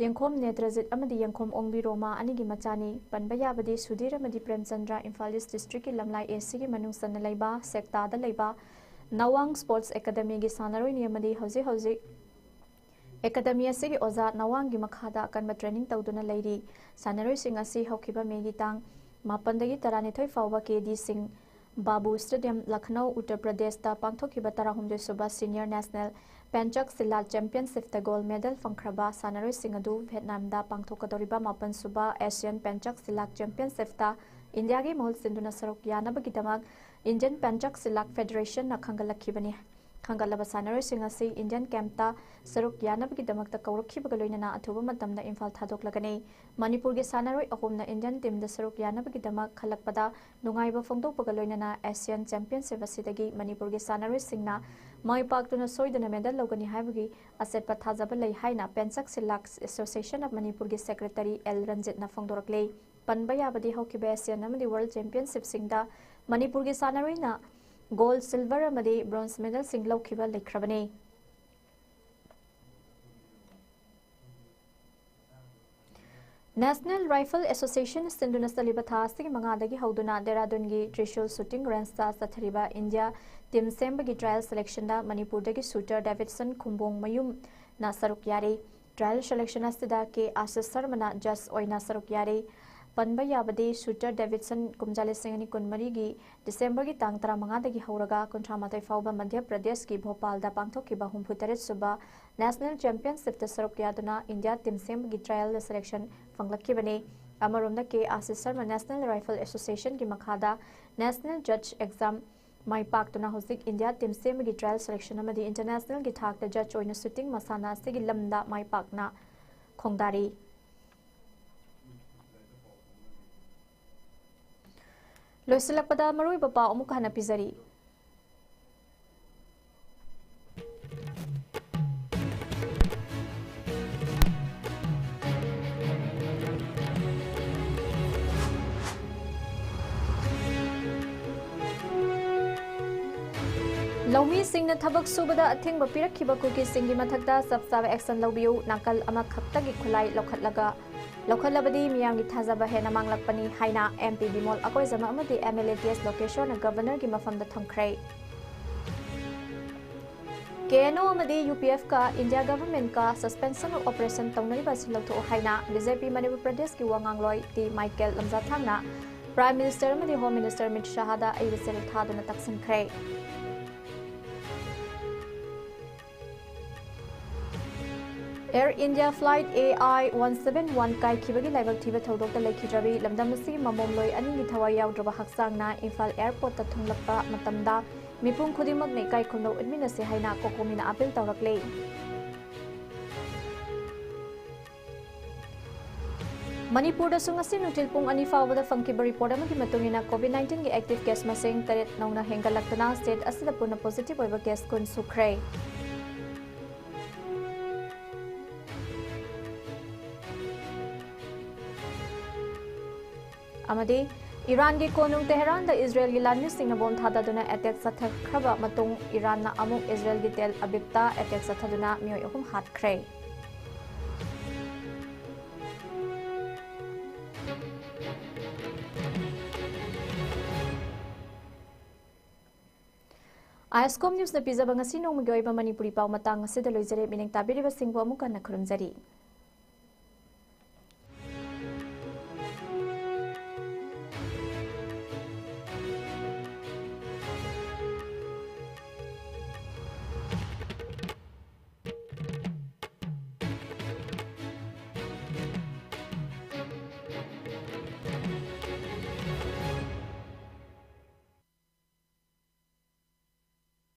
ꯌꯦꯡꯈꯣꯝ ꯅꯦꯇ꯭ꯔꯖꯤꯠ ꯑꯃꯗꯤ ꯌꯦꯡꯈꯣꯝ ꯑꯣꯡꯕꯤ ꯔꯣꯃꯥ ꯑꯅꯤꯒꯤ ꯃꯆꯥꯅꯤ꯫ ꯄꯟꯕ ꯌꯥꯕꯗꯤ ꯁꯨꯙꯤꯔ ꯑꯃꯗꯤ ꯄ꯭ꯔꯦꯝꯆꯟꯗ꯭ꯔ ꯏꯝꯐꯥꯜ ꯏꯁ ꯗꯤꯁꯇ꯭ꯔꯤꯛꯀꯤ ꯂꯝꯂꯥꯏ ꯑꯦꯁ ꯁꯤꯒꯤ ꯃꯅꯨꯡ ꯆꯟꯅ ꯂꯩꯕ ꯁꯦꯛꯇꯥꯗ ꯂꯩꯕ ꯅꯋꯥꯡ ꯁ꯭ꯄꯣꯔꯠꯁ ꯑꯦꯀꯥꯗꯃꯤꯒꯤ ꯁꯥꯟꯅꯔꯣꯏꯅꯤ ꯑꯃꯗꯤ ꯍꯧꯖꯤꯛ ꯍꯧꯖꯤꯛ ꯑꯦꯀꯥꯗꯃꯤ ꯑꯁꯤꯒꯤ ꯑꯣꯖꯥ ꯅꯋꯥꯡꯒꯤ ꯃꯈꯥꯗ ꯑꯀꯟꯕ training ꯇꯧꯗꯨꯅ ꯂꯩꯔꯤ꯫ ꯁꯥꯟꯅꯔꯣꯏꯁꯤꯡ ꯑꯁꯤ ꯍꯧꯈꯤꯕ ꯃꯦꯒꯤ ꯇꯥꯡ ꯃꯥꯄꯟꯗꯒꯤ ꯇꯔꯥꯅꯤꯊꯣꯏ ꯐꯥꯎꯕ ꯀꯦ ꯗꯤ ꯁꯤꯡ ꯕꯥꯕꯨ ꯁ꯭ꯇꯦꯗꯤꯌꯝ, ꯂꯈꯅꯧ, ꯎꯠꯇꯔ ꯄ꯭ꯔꯗꯦꯁꯇ ꯄꯥꯡꯊꯣꯛꯈꯤꯕ ꯇꯔꯥꯍꯨꯝꯗꯣꯏ ꯁꯨꯕ ꯁꯤꯅꯤꯌꯔ ꯅꯦꯁꯅꯦꯜ ꯄꯦꯟꯆꯥꯛ ꯁꯤꯂꯥꯛ ꯆꯦꯝꯄꯤꯌꯟꯁꯤꯞꯇ ꯒꯣꯜ ꯃꯦꯗꯜ ꯐꯪꯈ꯭ꯔꯕ ꯁꯥꯟꯅꯔꯣꯏꯁꯤꯡ ꯑꯗꯨ ꯚꯦꯠꯅꯥꯝꯗ ꯄꯥꯡꯊꯣꯛꯀꯗꯧꯔꯤꯕ ꯃꯥꯄꯟ ꯁꯨꯕ ꯑꯦꯁꯤꯌꯥꯟ ꯄꯦꯟꯆꯥꯛ ꯁꯤꯂꯥꯛ ꯆꯦꯝꯄꯤꯌꯟꯁꯤꯞꯇ ꯏꯟꯗꯤꯌꯥꯒꯤ ꯃꯍꯨꯠ ꯁꯤꯟꯗꯨꯅ ꯁꯔꯨꯛ ꯌꯥꯅꯕꯒꯤꯗꯃꯛ ꯏꯟꯗꯤꯌꯟ ꯄꯦꯟꯆꯥꯛ ꯁꯤꯂꯥꯛ ꯐꯦꯗꯔꯦꯁꯟꯅ ꯈꯪꯒꯠꯂꯛꯈꯤꯕꯅꯤ꯫ ꯈꯪꯒꯠꯂꯕ ꯁꯥꯟꯅꯔꯣꯏꯁꯤꯡ ꯑꯁꯤ ꯏꯟꯗꯤꯌꯟ ꯀꯦꯝꯞꯇ ꯁꯔꯨꯛ ꯌꯥꯅꯕꯒꯤꯗꯃꯛꯇ ꯀꯧꯔꯛꯈꯤꯕꯒ ꯂꯣꯏꯅꯅ ꯑꯊꯨꯕ ꯃꯇꯝꯗ ꯏꯝꯐꯥꯜ ꯊꯥꯗꯣꯛꯂꯒꯅꯤ꯫ ꯃꯅꯤꯄꯨꯔꯒꯤ ꯁꯥꯟꯅꯔꯣꯏ ꯑꯍꯨꯝꯅ ꯏꯟꯗꯤꯌꯟ ꯇꯤꯝꯗ ꯁꯔꯨꯛ ꯌꯥꯅꯕꯒꯤꯗꯃꯛ ꯈꯜꯂꯛꯄꯗ ꯅꯨꯡꯉꯥꯏꯕ ꯐꯣꯡꯗꯣꯛꯄꯒ ꯂꯣꯏꯅꯅ ꯑꯦꯁꯤꯌꯥꯟ ꯆꯦꯝꯄꯤꯌꯟꯁꯤꯞ ꯑꯁꯤꯗꯒꯤ ꯃꯅꯤꯄꯨꯔꯒꯤ ꯁꯥꯟꯅꯔꯣꯏꯁꯤꯡꯅ ꯃꯥꯏ ꯄꯥꯛꯇꯨꯅ ꯁꯣꯏꯗꯅ ꯃꯦꯗꯜ ꯂꯧꯒꯅꯤ ꯍꯥꯏꯕꯒꯤ ꯑꯆꯦꯠꯄ ꯊꯥꯖꯕ ꯂꯩ ꯍꯥꯏꯅ ꯄꯦꯟꯆꯥꯛ ꯁꯤꯂꯥꯛ ꯑꯦꯁꯣꯁꯤꯌꯦꯁꯟ ꯑꯣꯐ ꯃꯅꯤꯄꯨꯔꯒꯤ ꯁꯦꯀ꯭ꯔꯦꯇꯔꯤ ꯑꯦꯜ ꯔꯟꯖꯤꯠꯅ ꯐꯣꯡꯗꯣꯔꯛꯂꯤ꯫ ꯄꯟꯕ ꯌꯥꯕꯗꯤ ꯍꯧꯈꯤꯕ ꯑꯦꯁꯤꯌꯥꯟ ꯑꯃꯗꯤ ꯋꯥꯔꯜꯗ ꯆꯦꯝꯄꯤꯌꯟꯁꯤꯞꯁꯤꯡꯗ ꯃꯅꯤꯄꯨꯔꯒꯤ ꯁꯥꯟꯅꯔꯣꯏꯅ ꯒꯣꯜꯗ, ꯁꯤꯜꯚꯔ ꯑꯃꯗꯤ ꯕ꯭ꯔꯣꯟꯖ ꯃꯦꯗꯜꯁꯤꯡ ꯂꯧꯈꯤꯕ ꯂꯩꯈ꯭ꯔꯕꯅꯤ꯫ ꯅꯦꯁꯅꯦꯜ ꯔꯥꯏꯐꯜ ꯑꯦꯁꯣꯁꯤꯌꯦꯁꯟ ꯁꯤꯟꯗꯨꯅ ꯆꯠꯂꯤꯕ ꯊꯥ ꯑꯁꯤꯒꯤ ꯃꯉꯥꯗꯒꯤ ꯍꯧꯗꯨꯅ ꯗꯦꯔꯥꯗꯨꯟꯒꯤ ꯇ꯭ꯔꯤꯁꯨꯜ ꯁꯨꯇꯤꯡ ꯔꯦꯟꯖꯇ ꯆꯠꯊꯔꯤꯕ ꯏꯟꯗꯤꯌꯥ ꯇꯤꯝ ꯁꯦꯝꯕꯒꯤ ꯇ꯭ꯔꯥꯌꯦꯜ ꯁꯦꯂꯦꯛꯁꯟꯗ ꯃꯅꯤꯄꯨꯔꯗꯒꯤ ꯁꯨꯇꯔ ꯗꯦꯕꯤꯠꯁꯟ ꯈꯨꯝꯕꯣꯡ ꯃꯌꯨꯝꯅ ꯁꯔꯨꯛ ꯌꯥꯔꯤ꯫ ꯇ꯭ꯔꯥꯌꯦꯜ ꯁꯦꯂꯦꯛꯁꯟ ꯑꯁꯤꯗ ꯀꯦ ꯑꯥꯁꯤꯁ ꯁꯔꯃꯅ ꯖꯖ ꯑꯣꯏꯅ ꯁꯔꯨꯛ ꯌꯥꯔꯤ꯫ ꯄꯟꯕ ꯌꯥꯕꯗꯤ ꯁꯨꯇꯔ ꯗꯦꯕꯤꯠꯁꯟ ꯀꯨꯝꯖꯥ ꯂꯤꯁꯤꯡ ꯑꯅꯤ ꯀꯨꯟꯃꯔꯤꯒꯤ ꯗꯤꯁꯦꯝꯕꯔꯒꯤ ꯇꯥꯡ ꯇꯔꯥꯃꯉꯥꯗꯒꯤ ꯍꯧꯔꯒ ꯀꯨꯟꯊ꯭ꯔꯥꯃꯥꯊꯣꯏ ꯐꯥꯎꯕ ꯃꯙ꯭ꯌ ꯄ꯭ꯔꯗꯦꯁꯀꯤ ꯚꯣꯄꯥꯜꯗ ꯄꯥꯡꯊꯣꯛꯈꯤꯕ ꯍꯨꯝꯐꯨꯇꯔꯦꯠ ꯁꯨꯕ ꯅꯦꯁꯅꯦꯜ ꯆꯦꯝꯄꯤꯌꯟꯁꯤꯞꯇ ꯁꯔꯨꯛ ꯌꯥꯗꯨꯅ ꯏꯟꯗꯤꯌꯥ ꯇꯤꯝ ꯁꯦꯝꯕꯒꯤ ꯇ꯭ꯔꯥꯌꯦꯜꯗ ꯁꯦꯂꯦꯛꯁꯟ ꯐꯪꯂꯛꯈꯤꯕꯅꯤ꯫ ꯑꯃꯔꯣꯝꯗ ꯀꯦ ꯑꯥꯁꯤꯁ ꯁꯔꯃ ꯅꯦꯁꯅꯦꯜ ꯔꯥꯏꯐꯜ ꯑꯦꯁꯣꯁꯤꯌꯦꯁꯟꯒꯤ ꯃꯈꯥꯗ ꯅꯦꯁꯅꯦꯜ ꯖꯖ ꯑꯦꯛꯖꯥꯝ ꯃꯥꯏ ꯄꯥꯛꯇꯨꯅ ꯍꯧꯖꯤꯛ ꯏꯟꯗꯤꯌꯥ ꯇꯤꯝ ꯁꯦꯝꯕꯒꯤ ꯇ꯭ꯔꯥꯌꯦꯜ ꯁꯦꯂꯦꯛꯁꯟ ꯑꯃꯗꯤ ꯏꯟꯇꯔꯅꯦꯁꯅꯦꯜꯒꯤ ꯊꯥꯛꯇ ꯖꯖ ꯑꯣꯏꯅ ꯁꯨꯇꯤꯡ ꯃꯁꯥꯟꯅ ꯑꯁꯤꯒꯤ ꯂꯝꯗ ꯃꯥꯏ ꯄꯥꯛꯅ ꯈꯣꯡꯗꯥꯔꯤ꯫ ꯂꯣꯏꯁꯤꯜꯂꯛꯄꯗ ꯃꯔꯨꯑꯣꯏꯕ ꯄꯥꯎ ꯑꯃꯨꯛ ꯍꯟꯅ ꯄꯤꯖꯔꯤ꯫ ꯂꯧꯃꯤꯁꯤꯡꯅ ꯊꯕꯛ ꯁꯨꯕꯗ ꯑꯊꯤꯡꯕ ꯄꯤꯔꯛꯈꯤꯕ ꯀꯨꯀꯤꯁꯤꯡꯒꯤ ꯃꯊꯛꯇ ꯆꯞ ꯆꯥꯕ ꯑꯦꯛꯁꯟ ꯂꯧꯕꯤꯌꯨ, ꯅꯥꯀꯜ ꯑꯃꯈꯛꯇꯒꯤ ꯈꯨꯠꯂꯥꯏ ꯂꯧꯈꯠꯂꯒ, ꯂꯧꯈꯠꯂꯕꯗꯤ ꯃꯤꯌꯥꯝꯒꯤ ꯊꯥꯖꯕ ꯍꯦꯟꯅ ꯃꯥꯡꯂꯛꯄꯅꯤ ꯍꯥꯏꯅ ꯑꯦꯝ ꯄꯤ ꯕꯤꯃꯣꯜ ꯑꯀꯣꯏꯖꯝ ꯑꯃꯗꯤ M L A T S ꯂꯣꯀꯦꯁꯣꯔꯅ ꯒꯕꯔꯅꯔꯒꯤ ꯃꯐꯝꯗ ꯊꯝꯈ꯭ꯔꯦ꯫ ꯀꯦ ꯑꯦꯟ ꯑꯣ ꯑꯃꯗꯤ ꯌꯨ ꯄꯤ ꯑꯦꯐꯀ ꯏꯟꯗꯤꯌꯥ ꯒꯚꯔꯟꯃꯦꯟꯠꯀ suspension of operation ꯇꯧꯅꯔꯤꯕ ꯑꯁꯤ ꯂꯧꯊꯣꯛꯎ ꯍꯥꯏꯅ ꯕꯤ ꯖꯦ ꯄꯤ ꯃꯅꯤꯄꯨꯔ ꯄ꯭ꯔꯗꯦꯁꯀꯤ ꯋꯥ ꯉꯥꯡꯂꯣꯏ ꯇꯤ ꯃꯥꯏꯀꯦꯜ ꯂꯝꯖꯥꯊꯥꯡꯅ ꯄ꯭ꯔꯥꯏꯝ ꯃꯤꯅꯤꯁꯇꯔ ꯑꯃꯗꯤ ꯍꯣꯝ ꯃꯤꯅꯤꯁꯇꯔ ꯑꯃꯤꯠ ꯁꯥꯍꯗ ꯑꯏꯕ ꯆꯦꯔꯦꯜ ꯊꯥꯗꯨꯅ ꯇꯛꯁꯤꯟꯈ꯭ꯔꯦ꯫ Air India flight A I one seven one ꯀꯥꯏꯈꯤꯕꯒꯤ ꯂꯥꯏꯕꯛ ꯊꯤꯕ ꯊꯧꯗꯣꯛꯇ ꯂꯩꯈꯤꯗ꯭ꯔꯕꯤ ꯂꯝꯗꯝ ꯑꯁꯤꯒꯤ ꯃꯃꯣꯝꯂꯣꯏ ꯑꯅꯤꯒꯤ ꯊꯋꯥꯏ ꯌꯥꯎꯗ꯭ꯔꯕ ꯍꯛꯆꯥꯡꯅ ꯏꯝꯐꯥꯜ ꯑꯦꯌꯔꯄꯣꯔꯠꯇ ꯊꯨꯡꯂꯛꯄ ꯃꯇꯝꯗ ꯃꯤꯄꯨꯝ ꯈꯨꯗꯤꯡꯃꯛꯅ ꯏꯀꯥꯏ ꯈꯨꯝꯅꯧ ꯎꯠꯃꯤꯟꯅꯁꯤ ꯍꯥꯏꯅ ꯀꯣꯀꯣꯃꯤꯅ ꯑꯥꯄꯤꯜ ꯇꯧꯔꯛꯂꯤ꯫ ꯃꯅꯤꯄꯨꯔꯗꯁꯨ ꯉꯁꯤ ꯅꯨꯡꯊꯤꯜ ꯄꯨꯡ ꯑꯅꯤ ꯐꯥꯎꯕꯗ ꯐꯪꯈꯤꯕ ꯔꯤꯄꯣꯔꯠ ꯑꯃꯒꯤ ꯃꯇꯨꯡ ꯏꯟꯅ COVID nineteen ꯒꯤ active case ꯃꯁꯤꯡ ꯇꯔꯦꯠ ꯅꯧꯅ ꯍꯦꯟꯒꯠꯂꯛꯇꯨꯅ state ꯑꯁꯤꯗ ꯄꯨꯟꯅ positive ꯑꯣꯏꯕ case ꯀꯨꯟ ꯁꯨꯈ꯭ꯔꯦ꯫ ꯑꯃꯗꯤ ꯏꯔꯥꯟꯒꯤ ꯀꯣꯅꯨꯡ ꯇꯦꯍꯔꯥꯟꯗ ꯏꯖꯔꯦꯜꯒꯤ ꯂꯥꯟꯃꯤꯁꯤꯡꯅ ꯕꯣꯝ ꯊꯥꯗꯗꯨꯅ attack ꯆꯠꯊꯈ꯭ꯔꯕ ꯃꯇꯨꯡ, ꯏꯔꯥꯟꯅ ꯑꯃꯨꯛ ꯏꯖꯔꯦꯜꯒꯤ ꯇꯦꯜ ꯑꯕꯤꯕꯇ attack ꯆꯠꯊꯗꯨꯅ ꯃꯤꯑꯣꯏ ꯑꯍꯨꯝ ꯍꯥꯠꯈ꯭ꯔꯦ꯫ ꯑꯥꯏ ꯑꯦꯁ ꯀꯣꯝ ꯅ꯭ꯌꯨꯁꯅ ꯄꯤꯖꯕ ꯉꯁꯤ ꯅꯣꯡꯃꯒꯤ ꯑꯣꯏꯕ ꯃꯅꯤꯄꯨꯔꯤ ꯄꯥꯎ ꯃꯇꯥꯡ ꯑꯁꯤꯗ ꯂꯣꯏꯖꯔꯦ꯫ ꯃꯤꯠꯌꯦꯡ ꯇꯥꯕꯤꯔꯤꯕꯁꯤꯡꯕꯨ ꯑꯃꯨꯛ ꯍꯟꯅ ꯈꯨꯔꯨꯝꯖꯔꯤ꯫